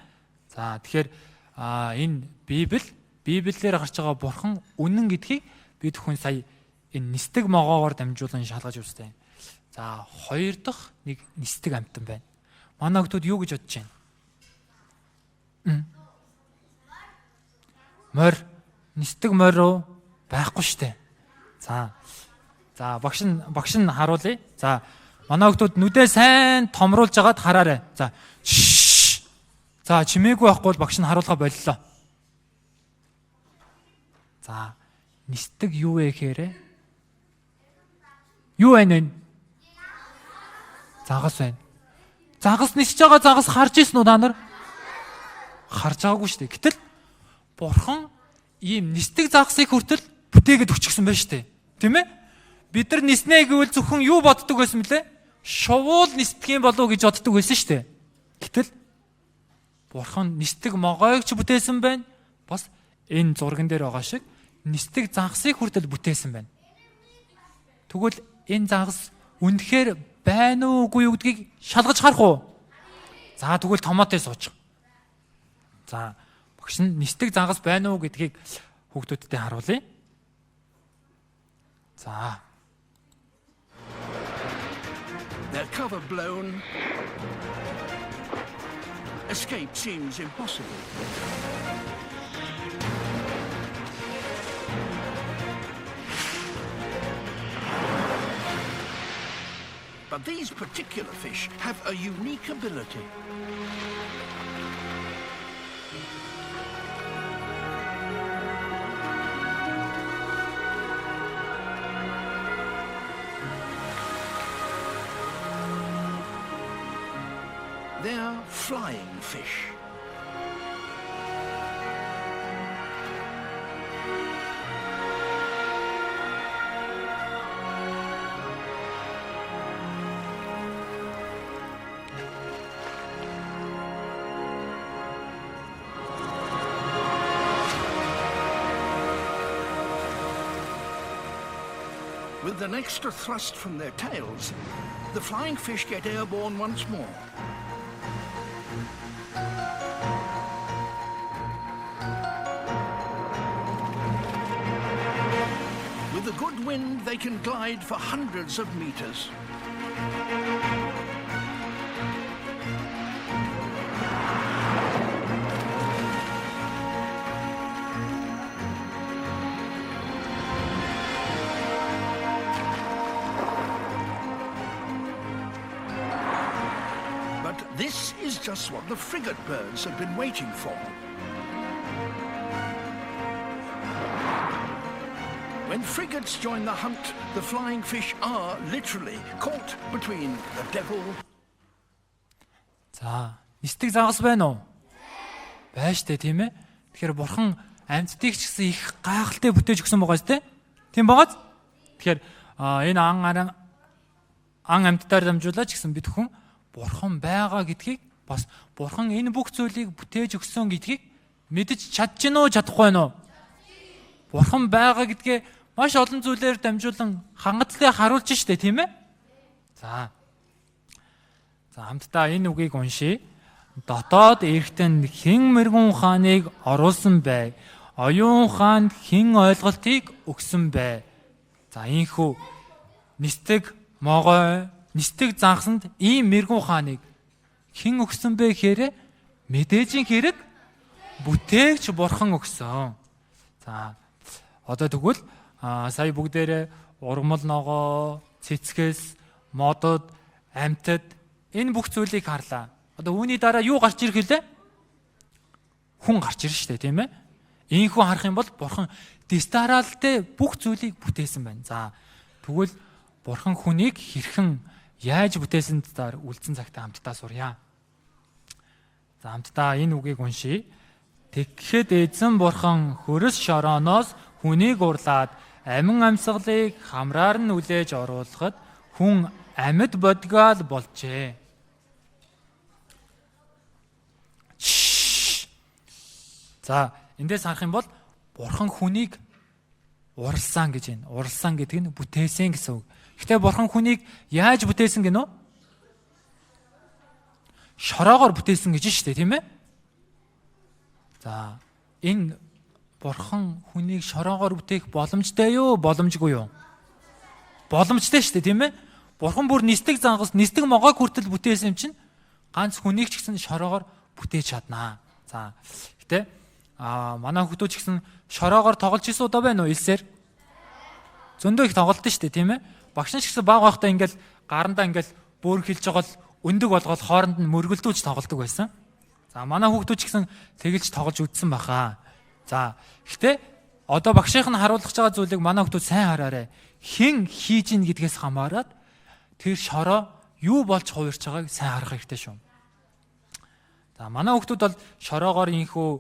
За тэгэхээр энэ Библи, Библиэлд гарч байгаа бурхан үнэн гэдгийг бид хүн сая энэ нисдэг могоогоор дамжуулан шалгаж үзтээ. За хоёр дахь нэг нисдэг амьтан байна. Манай хүмүүс юу гэж бодож байна? Морь, нисдэг морь руу байхгүй штэ. За. За багш нь харуулъя. За манай хүмүүс нүдээ сайн томруулж агаад хараарай. За. За чимээгүй байхгүй бол багш нь харуулгаа боллоо. За нисдэг юу вэ гэхээр юу байна вэ? Загас байна. Загас нисэж байгаа загас харж ирсэн үү та нар? Харж байгаагүй шүү дээ. Гэтэл бурхан ийм нисдэг загасыг хүртэл бүтээгээд өчгсөн байна шүү дээ. Тийм ээ? Бид нар ниснэ гэвэл зөвхөн юу боддог байсан бэлээ? Шувуул нисдэг юм болов уу гэж боддог байсан шүү дээ. Гэтэл бурхан нисдэг могойг ч бүтээсэн байна. Бас энэ зурган дээр байгаа шиг нисдэг загасыг хүртэл бүтээсэн байна. Тэгвэл энэ загас үнэхээр байна уу үгүй юу гэдгийг шалгаж харах уу? За тэгвэл томатыг суучих. За багш нь нисдэг загас байна уу гэдгийг хүүхдүүдтэй харуулъя. За. Their cover blown. Escape seems impossible. But these particular fish have a unique ability. They're flying fish. With an extra thrust from their tails, the flying fish get airborne once more. With a good wind, they can glide for hundreds of meters. But this is just what the frigate birds have been waiting for. When frigates join the hunt, the flying fish are literally caught between the devil. За, нисдэг загас байна уу? Байна штэ, тийм ээ. Тэгэхээр бурхан амьтдыг ч гэсэн их гайхалтай бүтээж өгсөн байгаа штэ. Тийм байгааз? Тэгэхээр энэ ан амьтдаар дамжуулаад ч гэсэн бид хүн бурхан байгаа гэдгийг бас бурхан энэ бүх зүйлийг бүтээж өгсөн гэдгийг мэдэж чадчихна уу, чадахгүй байна уу? Бурхан байгаа гэдгээ маш олон зүйлээр дамжуулан хангалттай харуулж штэ, тийм ээ? За. За хамтдаа энэ үгийг уншийе. Дотоод эргэтэн хэн мэргүн ухааныг оруулсан бай. Оюун ухаанд хэн ойлголтыг өгсөн бэ? За ийхүү нисдэг могой, нисдэг загсанд ийм мэргүн ухааныг хэн өгсөн бэ гэхээр мэдээжийн хэрэг бүтээгч бурхан өгсөн. За одоо тэгвэл сая бүгдээрээ ургамал ногоо, цэцгэс, модод, амьтад энэ бүх зүйлийг харлаа. Одоо үүний дараа юу гарч ирэх вүлээ? Хүн гарч ирнэ шүү дээ, тийм ээ? Ийхүү харах юм бол бурхан дистаралтай бүх зүйлийг бүтээсэн байна. За тэгвэл бурхан хүнийг хэрхэн яаж бүтээсэн талаар үлдсэн цагтаа хамтдаа сурья. За хамтдаа энэ үгийг уншийе. Тэгэхэд эзэн бурхан хөрс шорооноос хүнийг урлаад амин амьсгалыг хамраар нь үлээж оруулахад хүн амьд бодгоол болжээ. За эндээс харах юм бол бурхан хүнийг уралсан гэж байна. Уралсан гэдэг нь бүтээсэн гэсэн үг. Гэхдээ бурхан хүнийг яаж бүтээсэн гэнэ үү? Шороогоор бүтээсэн гэж шүү дээ, тийм ээ? За энэ бурхан хүнийг шороогоор бүтээх боломжтой юу, боломжгүй юу? Боломжтой шүү дээ, тийм ээ? Бурхан бүр нисдэг зангас, нисдэг могойг хүртэл бүтээсэн юм чинь ганц хүнийг ч гэсэн шороогоор бүтээж чаднаа. За гэтээ манай хүмүүс ч гэсэн шороогоор тоглож исэн удаа байна уу илсээр? Зөндөө их тоглолт шүү дээ, тийм ээ? Багш нь ч гэсэн баг байхдаа ингээл гарандаа ингээл бөөрхилж байгаа л өндөг болгоод хооронд нь мөргөлдүүлж тоглолдог байсан. За манай хүүхдүүд ч гэсэн тэгэлж тоглож үдсэн баха. За гэхдээ одоо багшийнх нь харуулах байгаа зүйлийг манай хүүхдүүд сайн хараарай. Хэн хийж ийн гэдгээс хамаарат тэр шороо юу болж хувирч байгааг сайн харах хэрэгтэй шүү. За манай хүүхдүүд бол шороогоор инхүү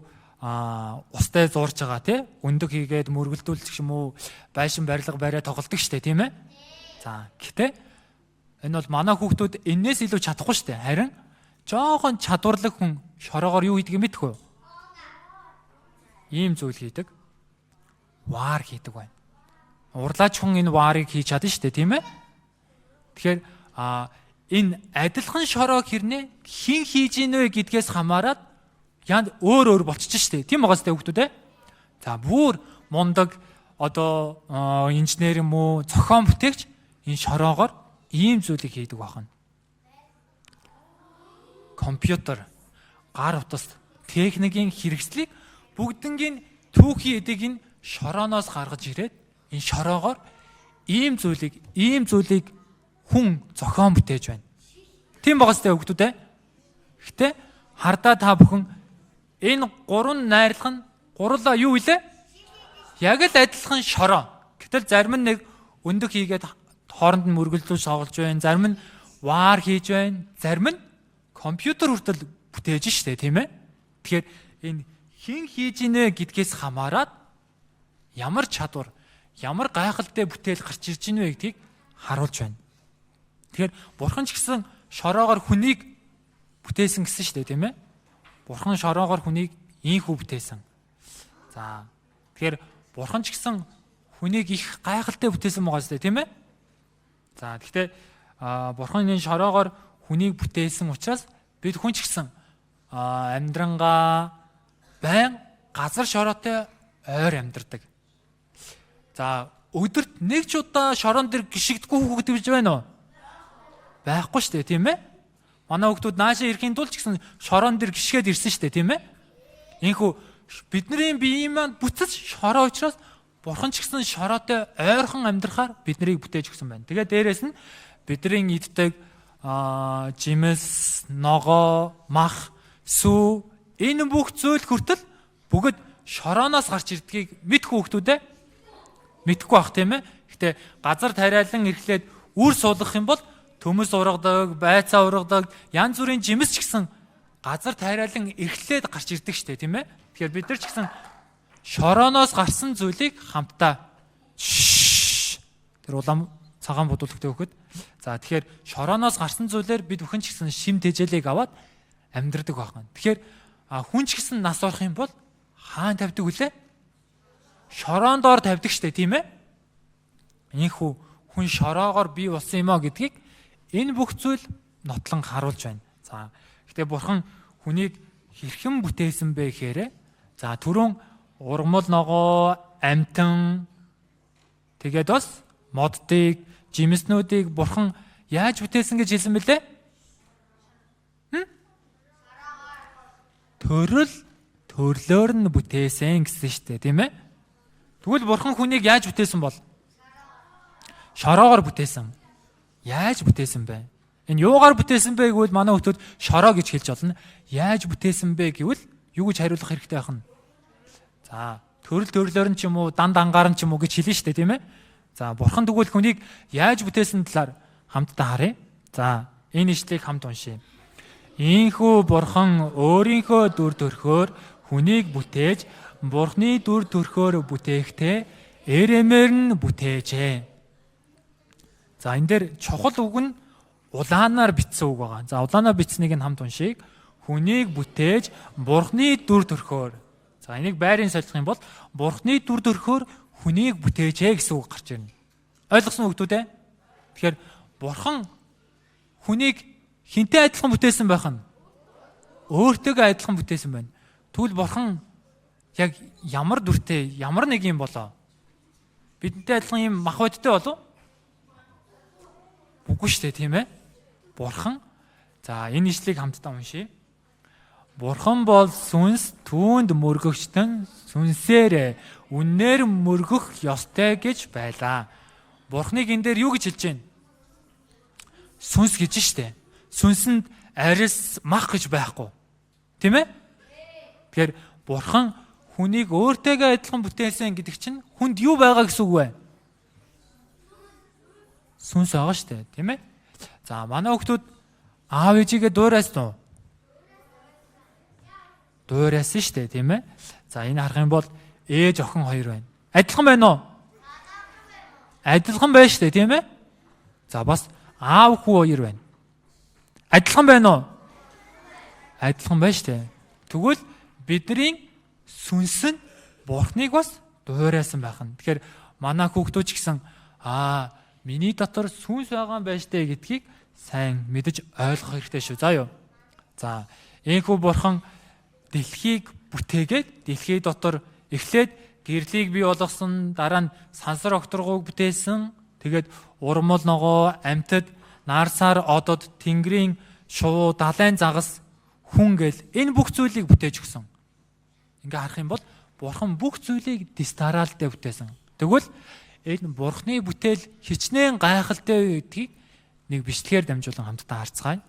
устай зуурж байгаа тий өндөг хийгээд мөргөлдүүлчих юм уу байшин барилга бариа тоглолдог штэ тийм ээ. За гэхдээ энэ бол манай хүүхдүүд энээс илүү чадахгүй штэ. Харин жоохон чадварлаг хүн шороогоор юу хийдгийг мэдэх үү? Ийм зүйл хийдэг. Ваар хийдэг байна. Урлаач хүн энэ ваарыг хийж чадна штэ тийм ээ. Тэгэхээр энэ адилхан шороо хэрнээ хэн хийж ийнэ вэ гэдгээс хамаарат янд өөр өөр болчихж штэ. Тийм байгаа сте хүүхдүүд ээ. За бүр мундаг одоо инженер юм уу зохион бүтээгч энэ шороогоор ийм зүйлийг хийдэг байна. Компьютер, гар утас, техникийн хэрэгслийг бүгднгийн түүхийн эдийг нь шорооноос гаргаж ирээд энэ шороогоор ийм зүйлийг хүн зохион бүтээж байна. Тийм байгаа сте хүүхдүүд ээ. Гэтэ хардаа та бүхэн энэ гурван найрлах нь гурлаа юу илээ? Яг л адилхан шороо. Гэтэл зарим нь нэг өндөг хийгээд хооронд нь мөргөлдүүлж тоглож байна. Зарим нь ваар хийж байна. Зарим нь компьютер хүртэл бүтээж штэ, тийм ээ? Тэгэхээр энэ хэн хийж ийнэ гэдгээс хамаарат ямар чадвар, ямар гайхалтай бүтээл гарч ирж ийнэ вэ гэдгийг харуулж байна. Тэгэхээр бурхан ч гэсэн шороогоор хүнийг бүтээсэн гэсэн штэ, тийм ээ? Бурхан шороогоор хүнийг ийхүү бүтээсэн. За тэгэхээр бурхан ч гэсэн хүнийг их гайхалтай бүтээсэн байгаа штэ, тийм ээ? За гэхдээ бурхан энэ шороогоор хүнийг бүтээсэн учраас бид хүн ч гэсэн амьдрангаа байн газар шороотой ойр амьдардаг. За өдөрт нэг ч удаа шорон дээр гიშгдэггүй хүүхэд гэж байна уу? Байхгүй шүү дээ, тийм ээ? Манай хүүхдүүд наашаа ирэхийн тулд ч гэсэн шорон дээр гიშгээд ирсэн шүү дээ, тийм ээ? Ийхүү бидний биеийн маань бүтц шороо учраас бурхан ч гэсэн шороотой ойрхон амьдрахаар биднийг бүтээж өгсөн байна. Тэгээ дээрэс нь бидний иддэг жимс, ногоо, мах, сүү энэ бүх зүйл хүртэл бүгд шорооноос гарч ирдгийг мэдэх хүүхдүүд ээ мэдхгүй бах тийм ээ. Гэтэ газар тариалан эрхлээд үр суулгах юм бол төмөс ургадаг, байцаа ургадаг, янз бүрийн жимс ч гэсэн газар тариалан эрхлээд гарч ирдэг штэ тийм ээ. Тэгэхээр бид нар ч гэсэн шорооноос гарсан зүйлийг хамтдаа тэр улаан цагаан бодуулахтай хөхөд. За тэгэхээр шорооноос гарсан зүйлээр бид бүхэн ч гэсэн шим тэжээлийг аваад амьдрдаг байна. Тэгэхээр хүн ч гэсэн нас орох юм бол хаан тавьдаг үлээ? Шороон доор тавьдаг штэ тийм ээ? Ийхүү хүн шороогоор бий болсон юм а гэдгийг энэ бүх зүйл нотлон харуулж байна. За гэхдээ бурхан хүнийг хэрхэн бүтээсэн бэ гэхээр за түрүүн Ургамал ногоо, амьтан тэгээд бас моддыг, жимснүүдийг бурхан яаж бүтээсэн гэж хэлсэн бэлээ? Төрөл төрлөөр нь бүтээсэн гэсэн шүү дээ, тийм ээ? Тэгвэл бурхан хүнийг яаж бүтээсэн бол? Шороогоор бүтээсэн. Яаж бүтээсэн бэ? Энэ юугаар бүтээсэн бэ гэвэл манай хүмүүс шороо гэж хэлж болно. Яаж бүтээсэн бэ гэвэл юу гэж хариулах хэрэгтэй байх нь? За, төрөл төрлөөр нь ч юм уу, дан дангаар нь ч юм уу гэж хэлнэ шүү дээ, тийм ээ? За, бурхан тэгвэл хүнийг яаж бүтээсэн талаар хамтдаа харъя. За, энэ ишлэгийг хамт уншъя. Ийхүү бурхан өөрийнхөө дүр төрхөөр хүнийг бүтээж, бурханы дүр төрхөөр бүтээхдээ эрэмээр нь бүтээжээ. За, энэ дээр чухал үг нь улаанаар бичсэн үг байгаа. За, улаанаар бичсэнийг нь хамт уншъя. Хүнийг бүтээж бурханы дүр төрхөөр. За, энийг байрын солих юм бол бурханы дүр төрхөөр хүнийг бүтээжээ гэсэн үг гарч ирнэ. Ойлгосон үг үү те? Тэгэхээр бурхан хүнийг хинтэй адилхан бүтээсэн байх нь? Өөртөөгөө адилхан бүтээсэн байна. Тэгвэл бурхан яг ямар дүртэй, ямар нэг юм болоо? Бидэнтэй адилхан юм мах бодтой болов? Үгүй шүү дээ, тийм ээ? Бурхан. За, энэ ишлэгийг хамтдаа уншъя. Бурхан бол сүнс, түүнд мөргөгчтөн сүнсээр үннээр мөргөх ёстой гэж байлаа. Бурханыг энэ дээр юу гэж хэлж байна? Сүнс гэж штэ. Сүнсэнд арис мах гэж байхгүй. Тийм ээ? Тэгэхээр бурхан хүнийг өөртөөгөө адилхан бүтээсэн гэдэг чинь хүнд юу байгаа гэсэн үг вэ? Сүнс байгаа штэ, тийм ээ? За, манай хүмүүс аав ээжигээ дуурайсан уу? Дуурайсан штэ, тийм ээ? За, энэ харах юм бол ээж охин хоёр байна. Адилхан байна уу? Адилхан байна штэ, тийм ээ? За, бас аав хүү хоёр байна. Адилхан байна уу? Адилхан байна штэ. Тэгвэл бидний сүнс нь бурхныг бас дуурайсан байх нь. Тэгэхээр манай хүүхдүүд ч гэсэн миний дотор сүнс байгаа юм байна штэ гэдгийг сайн мэдэж ойлгох хэрэгтэй шүү. За юу. За, энэхүү бурхан дэлхийг бүтээгээд дэлхий дотор эхлээд гэрлийг бий болгосон, дараа нь сансар огторгууг бүтээсэн. Тэгээд урмал ногоо, амьтад, нарсаар одод, тэнгэрийн шувуу, далайн загас, хүн гэл энэ бүх зүйлийг бүтээж өгсөн. Ингээ харах юм бол бурхан бүх зүйлийг дэс дараалтай бүтээсэн. Тэгвэл энэ бурхны бүтээл хичнээн гайхалтай гэдгийг нэг бичлэгээр дамжуулан хамтдаа харцгаая.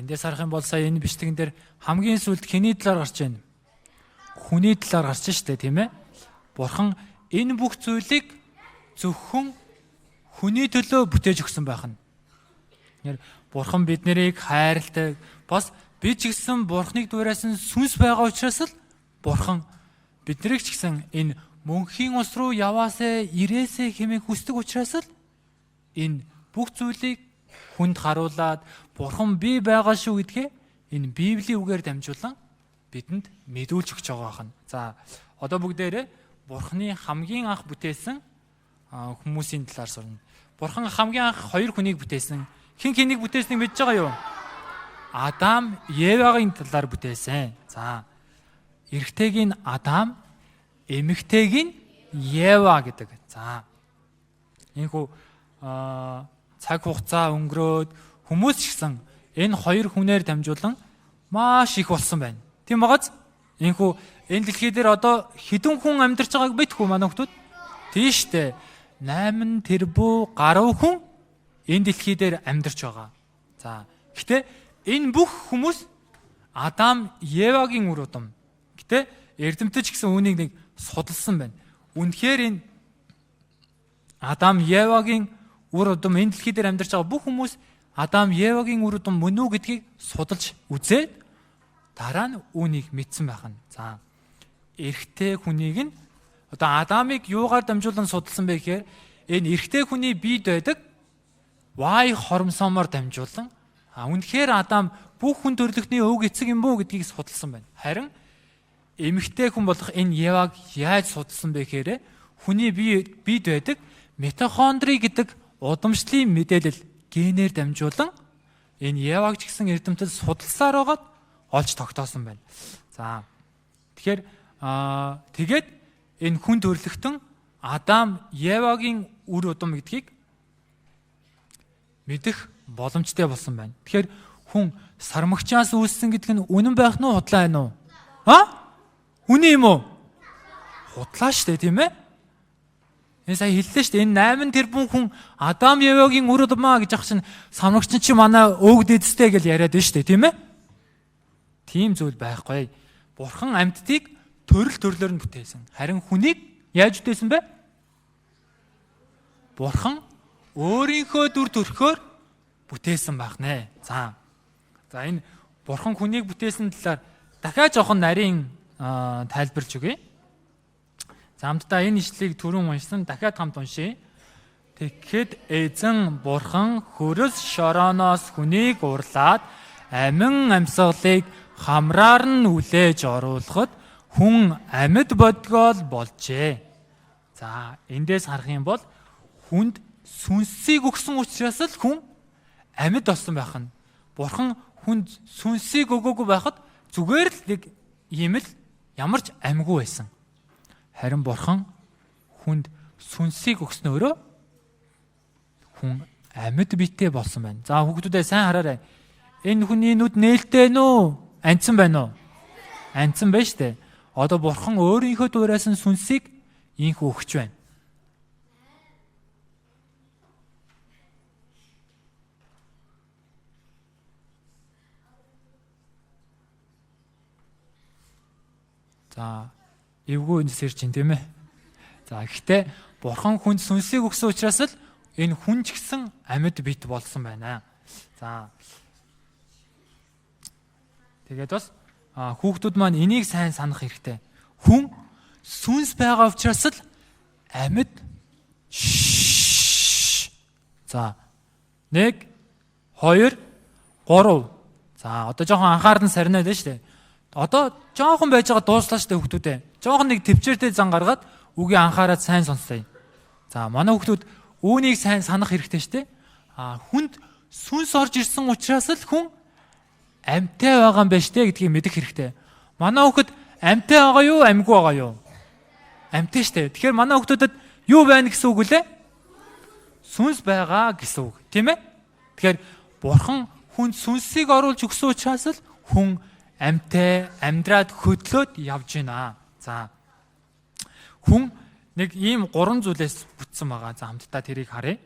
эндээс харах юм бол сая энэ бичлэгэн дээр хамгийн сүүлд хэний талаар гарч байна? Хүний талаар гарч штэ, тийм ээ? Бурхан энэ бүх зүйлийг зөвхөн хүний төлөө бүтээж өгсөн байх нь. Тэгэхээр Бурхан бид нарыг хайрладаг. Бас би ч гэсэн Бурханыг дуурайсан сүнс байгаа учраас л Бурхан биднийг ч гэсэн энэ мөнхийн ус руу яваасаа ирээсэй хэмээн хүсдэг учраас л энэ бүх зүйлийг хүнд харуулад Бурхан би байгаа шүү гэдгээ энэ Библийн үгээр дамжуулан бидэнд мэдүүлж өгч байгаа юм. За одоо бүгдээрээ Бурханы хамгийн анх бүтээсэн хүмүүсийн талаар сурна. Бурхан хамгийн анх хоёр хүнийг бүтээсэн. Хэн хэнийг бүтээснийг мэдж байгаа юу? Адам, Евагийн талаар бүтээсэн. За эрэгтэйг нь Адам, эмэгтэйг нь Ева гэдэг. За энэхүү цаг хугацаа өнгөрөөд хүмүүс ч гэсэн энэ хоёр хүнээр дамжуулан маш их болсон байна. Тийм байгааз? Энэхүү энэ дэлхий дээр одоо хэдэн хүн амьдарч байгааг мэдэх үү манай хүмүүс? Тийм штэ. 8 тэрбум гаруй хүн энэ дэлхий дээр амьдарч байгаа. За гэтээ энэ бүх хүмүүс Адам, Евагийн үр удам. Гэтэ эрдэмтэн ч гэсэн үүнийг нэг судалсан байна. Үнэхээр энэ Адам, Евагийн үр удам энэ дэлхий дээр амьдарч байгаа бүх хүмүүс Адам, Евагийн үр удам мөн үү гэдгийг судалж үзээд дараа нь үүнийг мэдсэн байх нь. За эрэгтэй хүнийг нь одоо Адамыг юугаар дамжуулан судалсан бэ гэхээр энэ эрэгтэй хүний биед байдаг Y хормосомоор дамжуулан үнэхээр Адам бүх хүн төрлөختний өвөг эцэг юм бүү гэдгийг судалсан байна. Харин эмэгтэй хүн болох энэ Еваг яаж судалсан бэ гэхээр хүний биед байдаг митохондри гэдэг удамшлын мэдээлэл генээр дамжуулан энэ Еваг ч гэсэн эрдэмтэд судалсаар байгаад олж тогтоосон байна. За тэгэхээр тэгээд энэ хүн төрлөختөн Адам, Евагийн үр удам гэдгийг мэдэх боломжтой болсон байна. Тэгэхээр хүн сармагчаас үүссэн гэдэг нь үнэн байх нь худлаа байна уу? А? Үнэн юм уу? Худлаа шүү дээ, тийм ээ? Энэ сая хэллээ шүү дээ. Энэ 8 тэрбум хүн Адам, Евагийн үр удам аа гэж ах чинь самрагч чи манай өвөг дэдстэй гэж яриад байна шүү дээ, тийм ээ? Тийм зүйл байхгүй. Бурхан амьтдыг төрөл төрлөөр нь бүтээсэн. Харин хүнийг яаж бүтээсэн бэ? Бурхан өөрийнхөө дүр төрхөөр бүтээсэн байх нэ. За. За энэ Бурхан хүнийг бүтээсэн талаар дахиад жоохон нарийн тайлбарлаж өгье. За хамтдаа энэ ишлэгийг түрүүн уншсан, дахиад хамт уншъя. Тэгэхэд эзэн Бурхан хөрөс шорооноос хүнийг урлаад амин амьсгалыг хамраар нь үлээж оруулахад хүн амьд бодгоол болжээ. За эндээс харах юм бол хүнд сүнсийг өгсөн учраас л хүн амьд болсон байх нь. Бурхан хүнд сүнсийг өгөөгүй байхад зүгээр л нэг ийм л ямар ч амьгүй байсан. Харин Бурхан хүнд сүнсийг өгснөөрөө хүн амьд биетэй болсон байна. За хүүхдүүдээ сайн хараарай. Энэ хүний нүд нээлттэй нүү? Анцсан байна уу? Анцсан байна штэ. Одоо Бурхан өөрийнхөө дуурайсан сүнсийг инх өгч байна. За эвгүй энэ сэрч чинь тийм ээ. За гэхдээ Бурхан хүнд сүнсийг өгсөн учраас л энэ хүн ч гэсэн амьд бит болсон байна. За тэгээд бас хүүхдүүд маань энийг сайн санах хэрэгтэй. Хүн сүнс байгаа учраас л амьд. За 1 2 3. За одоо жоохон анхаарал нь сарнаад байна шүү дээ. Одоо жоохон байж байгаа дууслаа шүү дээ хүүхдүүдээ. Жоохон нэг төвчээртэй зан гаргаад үгийг анхаарал сайн сонсъё. За манай хүүхдүүд үүнийг сайн санах хэрэгтэй шүү дээ. А хүнд сүнс орж ирсэн учраас л хүн амьтай байгаа юм байна шүү дээ гэдгийг мэдэх хэрэгтэй. Манай хүүхэд амьтай байгаа юу, амьгүй байгаа юу? Амьтай шүү дээ. Тэгэхээр манай хүүхдүүдэд юу байна гэсэн үг лээ? Сүнс байгаа гэсэн үг, тийм ээ? Тэгэхээр Бурхан хүнд сүнсийг оруулж өгсөн учраас л хүн амьтай амьдраад хөдлөөд явж байна. За хүн нэг ийм гурван зүйлээс бүтсэн байгаа. За хамтдаа тэрийг харъя.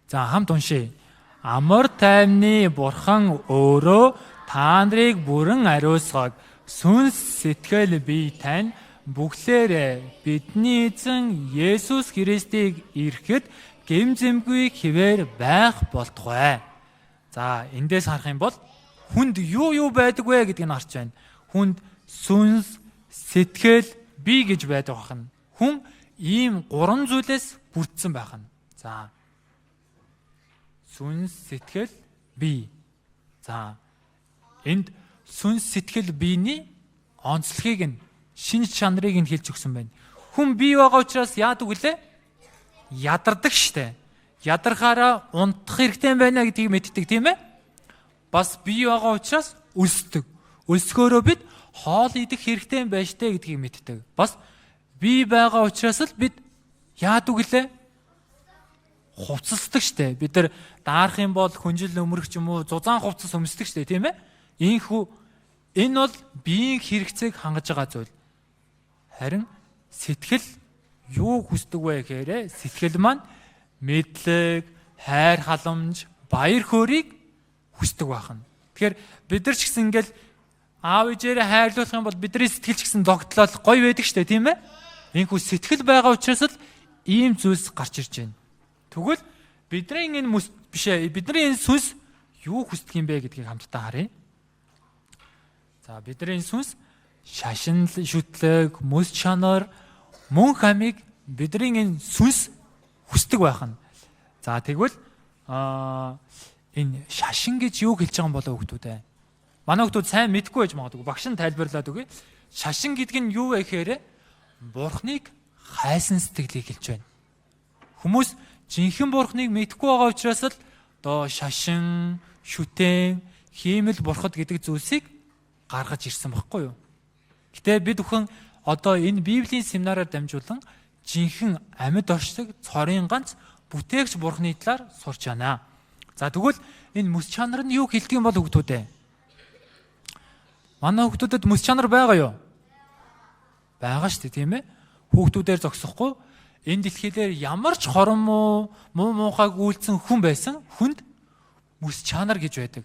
За хамт уншъя. Амар тайвны Бурхан өөрөө та нарыг бүрэн ариусгаг сүнс сэтгэл бие тань бүхлээрээ бидний эзэн Есүс Христийг ирэхэд гэм зэмгүй хിവэр байх болтугай. За, эндээс харах юм бол хүнд юу юу байдаг вэ гэдгийг нь харж байна. Хүнд сүнс, сэтгэл, бие гэж байдаг байна. Хүн ийм гурван зүйлээс бүрдсэн байх нь. За. Сүнс, сэтгэл, бие. За. Энд сүнс, сэтгэл, биений онцлогийг нь шинж чанарыг нь хэлж өгсөн байна. Хүн бие байгаа учраас яадаг вүлээ? Ядардаг штэ. Ядархаараа унтах хэрэгтэй байна гэдгийг мэддэг, тийм ээ? Бас бие байгаа учраас өлсдөг. Өлсгөөрөө бид хоол идэх хэрэгтэй байж тээ гэдгийг мэддэг. Бас бие байгаа учраас л бид яадаг вүлээ? Хувцасдаг штэ. Бид нар даарах юм бол хүнжил өмөрөх ч юм уу зузаан хувцас өмсдөг штэ, тийм ээ? Ийхүү энэ бол биеийн хэрэгцээг хангаж байгаа зүйл. Харин сэтгэл юу хүсдэг вэ гэхээр сэтгэл маань мэдлэг, хайр халамж, баяр хөөрийг хүсдэг байх нь. Тэгэхээр бид нар ч гэсэн ингээл аав ээжээрээ хайрлуулах юм бол бидний сэтгэл ч гэсэн догтлол гоё байдаг штэ, тийм ээ? Ийхүү сэтгэл байгаа учраас л ийм зүйлс гарч ирж байна. Тэгвэл бидний энэ мэс биш ээ, бидний энэ сүнс юу хүсдэг юм бэ гэдгийг хамтдаа харъя. За, бидний энэ сүнс шашин шүтлэг, мэс чанар, мөн хамиг бидний энэ сүнс хүсдэг байх нь. За, тэгвэл энэ шашин гэж юу хэлж байгаа юм болоо хүмүүс ээ? Манай хүмүүс сайн мэдэхгүй байж магадгүй. Багш нь тайлбарлаад өгье. Шашин гэдэг нь юу вэ гэхээр Бурхныг хайсан сэтгэлийг хэлж байна. Хүмүүс жинхэнэ Бурхныг мэдэхгүй байгаа учраас л одоо шашин, шүтэн, хиймэл бурхад гэдэг зүйлсийг гаргаж ирсэн баггүй юу? Гэтэ бид бүхэн одоо энэ Библийн семинараар дамжуулан жинхэнэ амьд оршдог цорын ганц бүтээгч Бурхны талаар сурч байна. За, тэгвэл энэ мэс чанар нь юу хэлдэг юм бол хүүхдүүд ээ? Манай хүүхдүүдэд мэс чанар байгаа юу? Байгаа шүү дээ, тийм ээ? Хүүхдүүдээр зогсохгүй энэ дэлхийдээр ямар ч хорон муу муухайг үйлцэн хүн байсан хүнд мэс чанар гэж байдаг.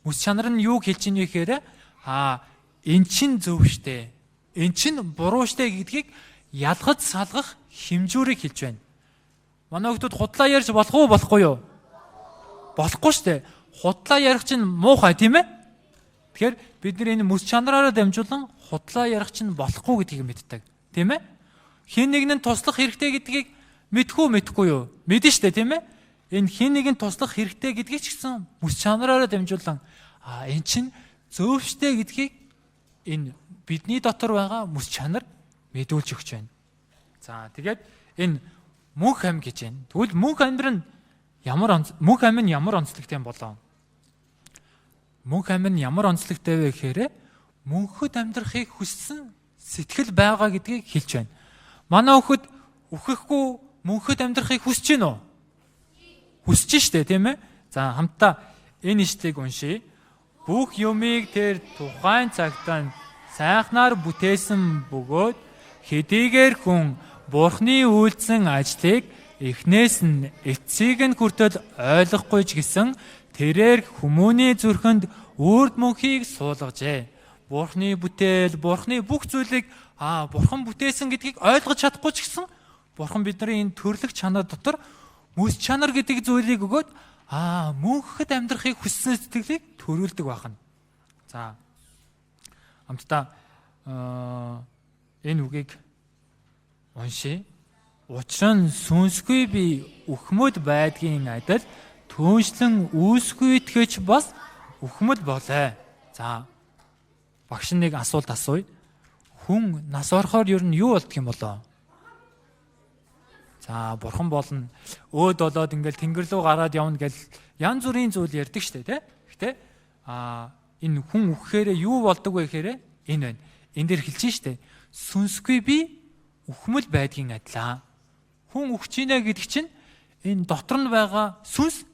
Мэс чанар нь юу хэлж ийн вэ гэхээр эн чин зөв штэ, эн чин буруу штэ гэдгийг ялгаж салгах хэмжүүрийг хэлж байна. Манай хүүхдүүд худлаа ярьж болох уу, болохгүй юу? Болохгүй штэ. Худлаа ярих чинь муухай, тийм ээ? Тэгэхээр бид нар энэ мэс чанараараа дамжуулан худлаа ярих чинь болохгүй гэдгийг мэддэг, тийм ээ? Хэн нэгэн нь туслах хэрэгтэй гэдгийг мэдхүү мэдхгүй юу? Мэдэн штэ, тийм ээ? Энэ хэн нэгэн туслах хэрэгтэй гэдгийг ч гэсэн мэс чанараараа дамжуулан эн чин зөв штэ гэдгийг энэ бидний дотор байгаа мэс чанар мэдүүлж өгч байна. За, тэгээд энэ мөнх ам гэж байна. Тэгвэл мөнх амьдр нь ямар мөнх ам нь ямар онцлогтой юм болоо? Мөнх ам нь ямар онцлогтой вэ гэхээр мөнхөд амьдрахыг хүссэн сэтгэл байгаа гэдгийг хэлж байна. Манай өхөд үхэхгүй мөнхөд амьдрахыг хүсэж гин үү? Хүсэж штэ, тийм ээ? За, хамтдаа энэ ишлэгийг уншъя. Бүх юмыг тэр тухайн цагтаа сайхнаар бүтээсэн бөгөөд хэдийгээр хүн Бурхны үйлдсэн ажлыг эхнээс нь эцсийг нь хүртэл ойлгохгүй ч гэсэн тэрээр хүмүүний зүрхэнд үрд мөнхийг суулгажээ. Бурхны бүтээл, Бурхны бүх зүйлийг Бурхан бүтээсэн гэдгийг ойлгож чадахгүй ч гэсэн Бурхан бидний энэ төрлөх чанар дотор мэс чанар гэдэг зүйлийг өгөөд мөнхөд амьдрахыг хүссэн сэтгэлийг төрүүлдэг байх нь. За, хамтдаа энэ үгийг уншъя. Учир нь сүнсгүй би үхмэд байдгийн адил түншлэн үүсгүй итгэж бас үхмэд болоо. За, багш нэг асуулт асууя. Хүн нас орохоор ер нь юу болдго юм болоо? За, бурхан болно. Өөд болоод ингээл тэнгэр рүү гараад явна гэл янз бүрийн зүйл ярьдаг штэ, тэ? Гэтэ энэ хүн үхэхээр юу болдог вэ гэхээр энэ байна. Энэ дээр хэлж штэ. Сүнсгүй би үхмэл байдгийн адилаа. Хүн үхэж гинэ гэдэг чинь энэ дотор нь байгаа сүнс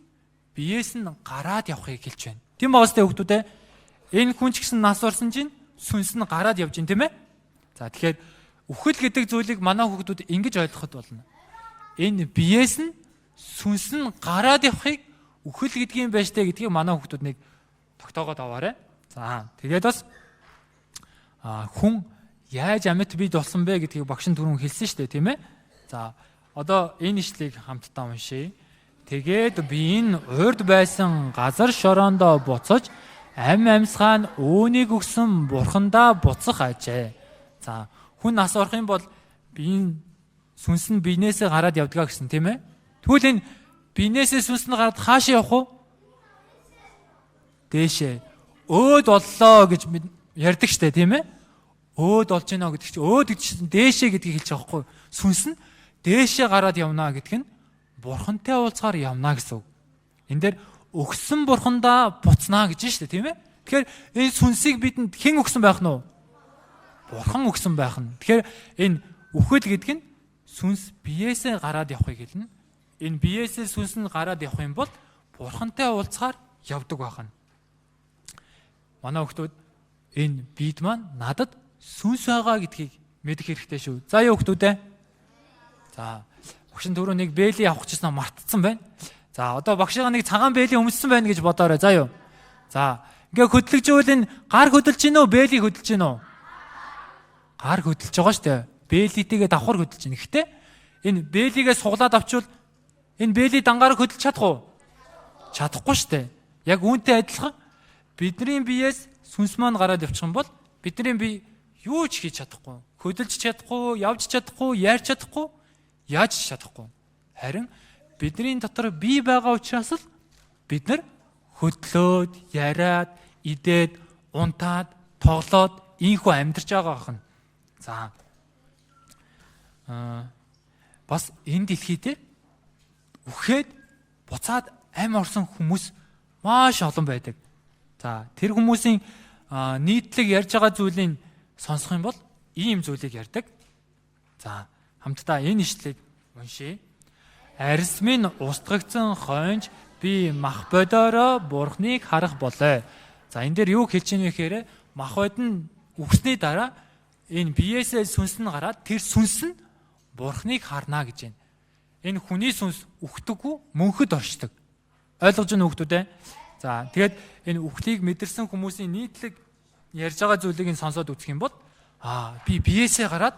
биеэс нь гараад явахыг хэлж байна. Тийм байгаас тэ хүүхдүүд ээ. Энэ хүн ч гэсэн нас орсон чинь сүнс нь гараад явж байна, тийм ээ? За, тэгэхээр үхэл гэдэг зүйлийг манай хүүхдүүд ингэж ойлгоход болно. Энэ биеэс нь сүнс нь гараад явахыг үхэл гэдгийг байж тээ гэдгийг манай хүүхдүүд нэг тогтоогоод аваарай. За тэгээд бас хүн яаж амьд бид болсон бэ гэдгийг багш нь түрүүн хэлсэн шүү дээ, тийм ээ. За одоо энэ ишлэгийг хамтдаа уншъя. Тэгээд би энэ урд байсан газар шороондоо буцаж ам амьсгаа нь үүнийг өгсөн бурхандаа буцах ажээ. За хүн нас орох юм бол биеийн сүнс нь биенээсээ гараад явдгаа гэсэн, тийм ээ. Тэгвэл энэ биенээсээ сүнс нь гараад хаашаа явах вэ? Дээшээ. Өөд боллоо гэж ярьдаг штэ, тийм ээ. Өөд болж гинэ гэдэг чинь өөд гэж чинь дээшээ гэдгийг хэлж байгаа байхгүй. Сүнс нь дээшээ гараад явна гэдг нь бурхантай уулзгаар явна гэсэн үг. Энэ дээр өгсөн бурхандаа буцнаа гэж штэ, тийм ээ. Тэгэхээр энэ сүнсийг бидэнд хэн өгсөн байх нь вэ? Бурхан өгсөн байх нь. Тэгэхээр энэ үхэл гэдэг нь сүнс биеэсээ гараад явахыг хэлнэ. Энэ биеэсээ сүнс нь гараад явах юм бол бурхантай уулзгаар явдаг байх нь. Манай хүмүүс энэ бид маань надад сүнс байгаа гэдгийг мэдэх хэрэгтэй шүү. За юу хүмүүс ээ? За багш нь түрүү нэг бэли авах гэжсэн мартцсан байна. За одоо багшийн нэг цагаан бэли өмссөн байна гэж бодоорой. За юу? За ингээ хөдлөж ивэл энэ гар хөдөлж гин үү, бэли хөдөлж гин үү? Гар хөдөлж байгаа шүү дээ. Бэлитэйгээ давхар хөдөлж гин. Гэхдээ энэ бэлигээ суглаад авчвал энэ бэли дангаар хөдөлж чадах уу? Чадахгүй шүү дээ. Яг үүнтэй адилхан бидний биеэс сүнс маань гараад явчих юм бол бидний бие юу ч хийж чадахгүй. Хөдөлж чадахгүй, явж чадахгүй, ярьж чадахгүй, яаж ч чадахгүй. Харин бидний дотор бие байгаа учраас л бид нар хөдлөөд, яриад, идээд, унтаад, тоглоод ийхүү амьдарч байгаа байна. За бас энэ дэлхий дээр үхээд буцаад ам орсон хүмүүс маш олон байдаг. За тэр хүмүүсийн нийтлэг ярьж байгаа зүйлийг сонсох юм бол ийм зүйлийг ярьдаг. За хамтдаа энэ ишлэгийг уншъя. Арьс минь устгагдсан хойнж би мах бодоороо бурхныг харах болоо. За энэ дээр юу хэлж ийн вэ гэхээр мах бод нь үхсний дараа энэ биеэсээ сүнс нь гараад тэр сүнс нь бурхныг харна гэж байна. Энэ хүний сүнс үхдэггүй мөнхөд оршдог. Ойлгож байна уу хүмүүс ээ? За тэгээд энэ үхлийг мэдэрсэн хүмүүсийн нийтлэг ярьж байгаа зүйлийг нь сонсоод үзэх юм бол би биеэсээ гараад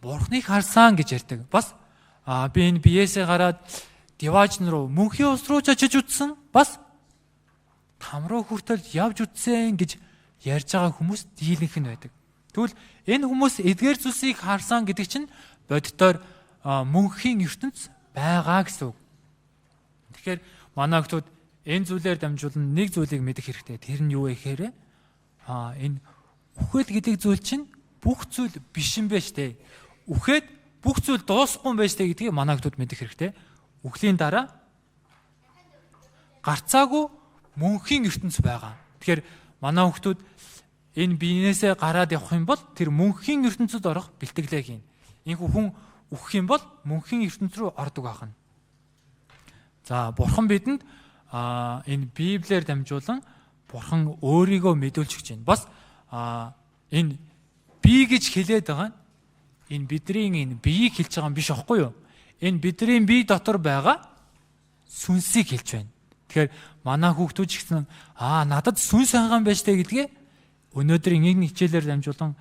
бурхныг харсан гэж ярьдаг. Бас би энэ биеэсээ гараад Диваажн руу мөнхийн ус руу ч очиж үтсэн. Бас там руу хүртэл явж үтсэн гэж ярьж байгаа хүмүүс дийлэнх нь байдаг. Тэгвэл энэ хүмүүс эдгээр зүйлсийг харсан гэдэг чинь боддоор мөнхийн ертөнц байгаа гэсэн үг. Тэгэхээр манай хүмүүс энэ зүйлээр дамжуулан нэг зүйлийг мэдэх хэрэгтэй. Тэр нь юу вэ гэхээр энэ үхэл гэдэг зүйл чинь бүх зүйл биш юм байна штэ. Үхээд бүх зүйл дуусахгүй юм байна штэ гэдгийг манай хүмүүс мэдэх хэрэгтэй. Үхлийн дараа гарцаагүй мөнхийн ертөнц байгаа. Тэгэхээр манай хүмүүс энэ биенээсээ гараад явах юм бол тэр мөнхийн ертөнцид орох бэлтгэлээ хийн. Инхүү хүн үхэх юм бол мөнхийн ертөнц рүү ордог байх нь. За бурхан бидэнд энэ Библиэр дамжуулан бурхан өөрийгөө мэдүүлж өгч байна. Бас энэ би гэж хэлээд байгаа нь энэ бидний энэ биеийг хэлж байгаа юм биш аахгүй юу? Энэ бидний бие дотор байгаа сүнсийг хэлж байна. Тэгэхээр манай хүүхдүүд ч гэсэн надад сүнс байгаа юм байна штэ гэдгээ өнөөдрийн энэ хичээлээр дамжуулан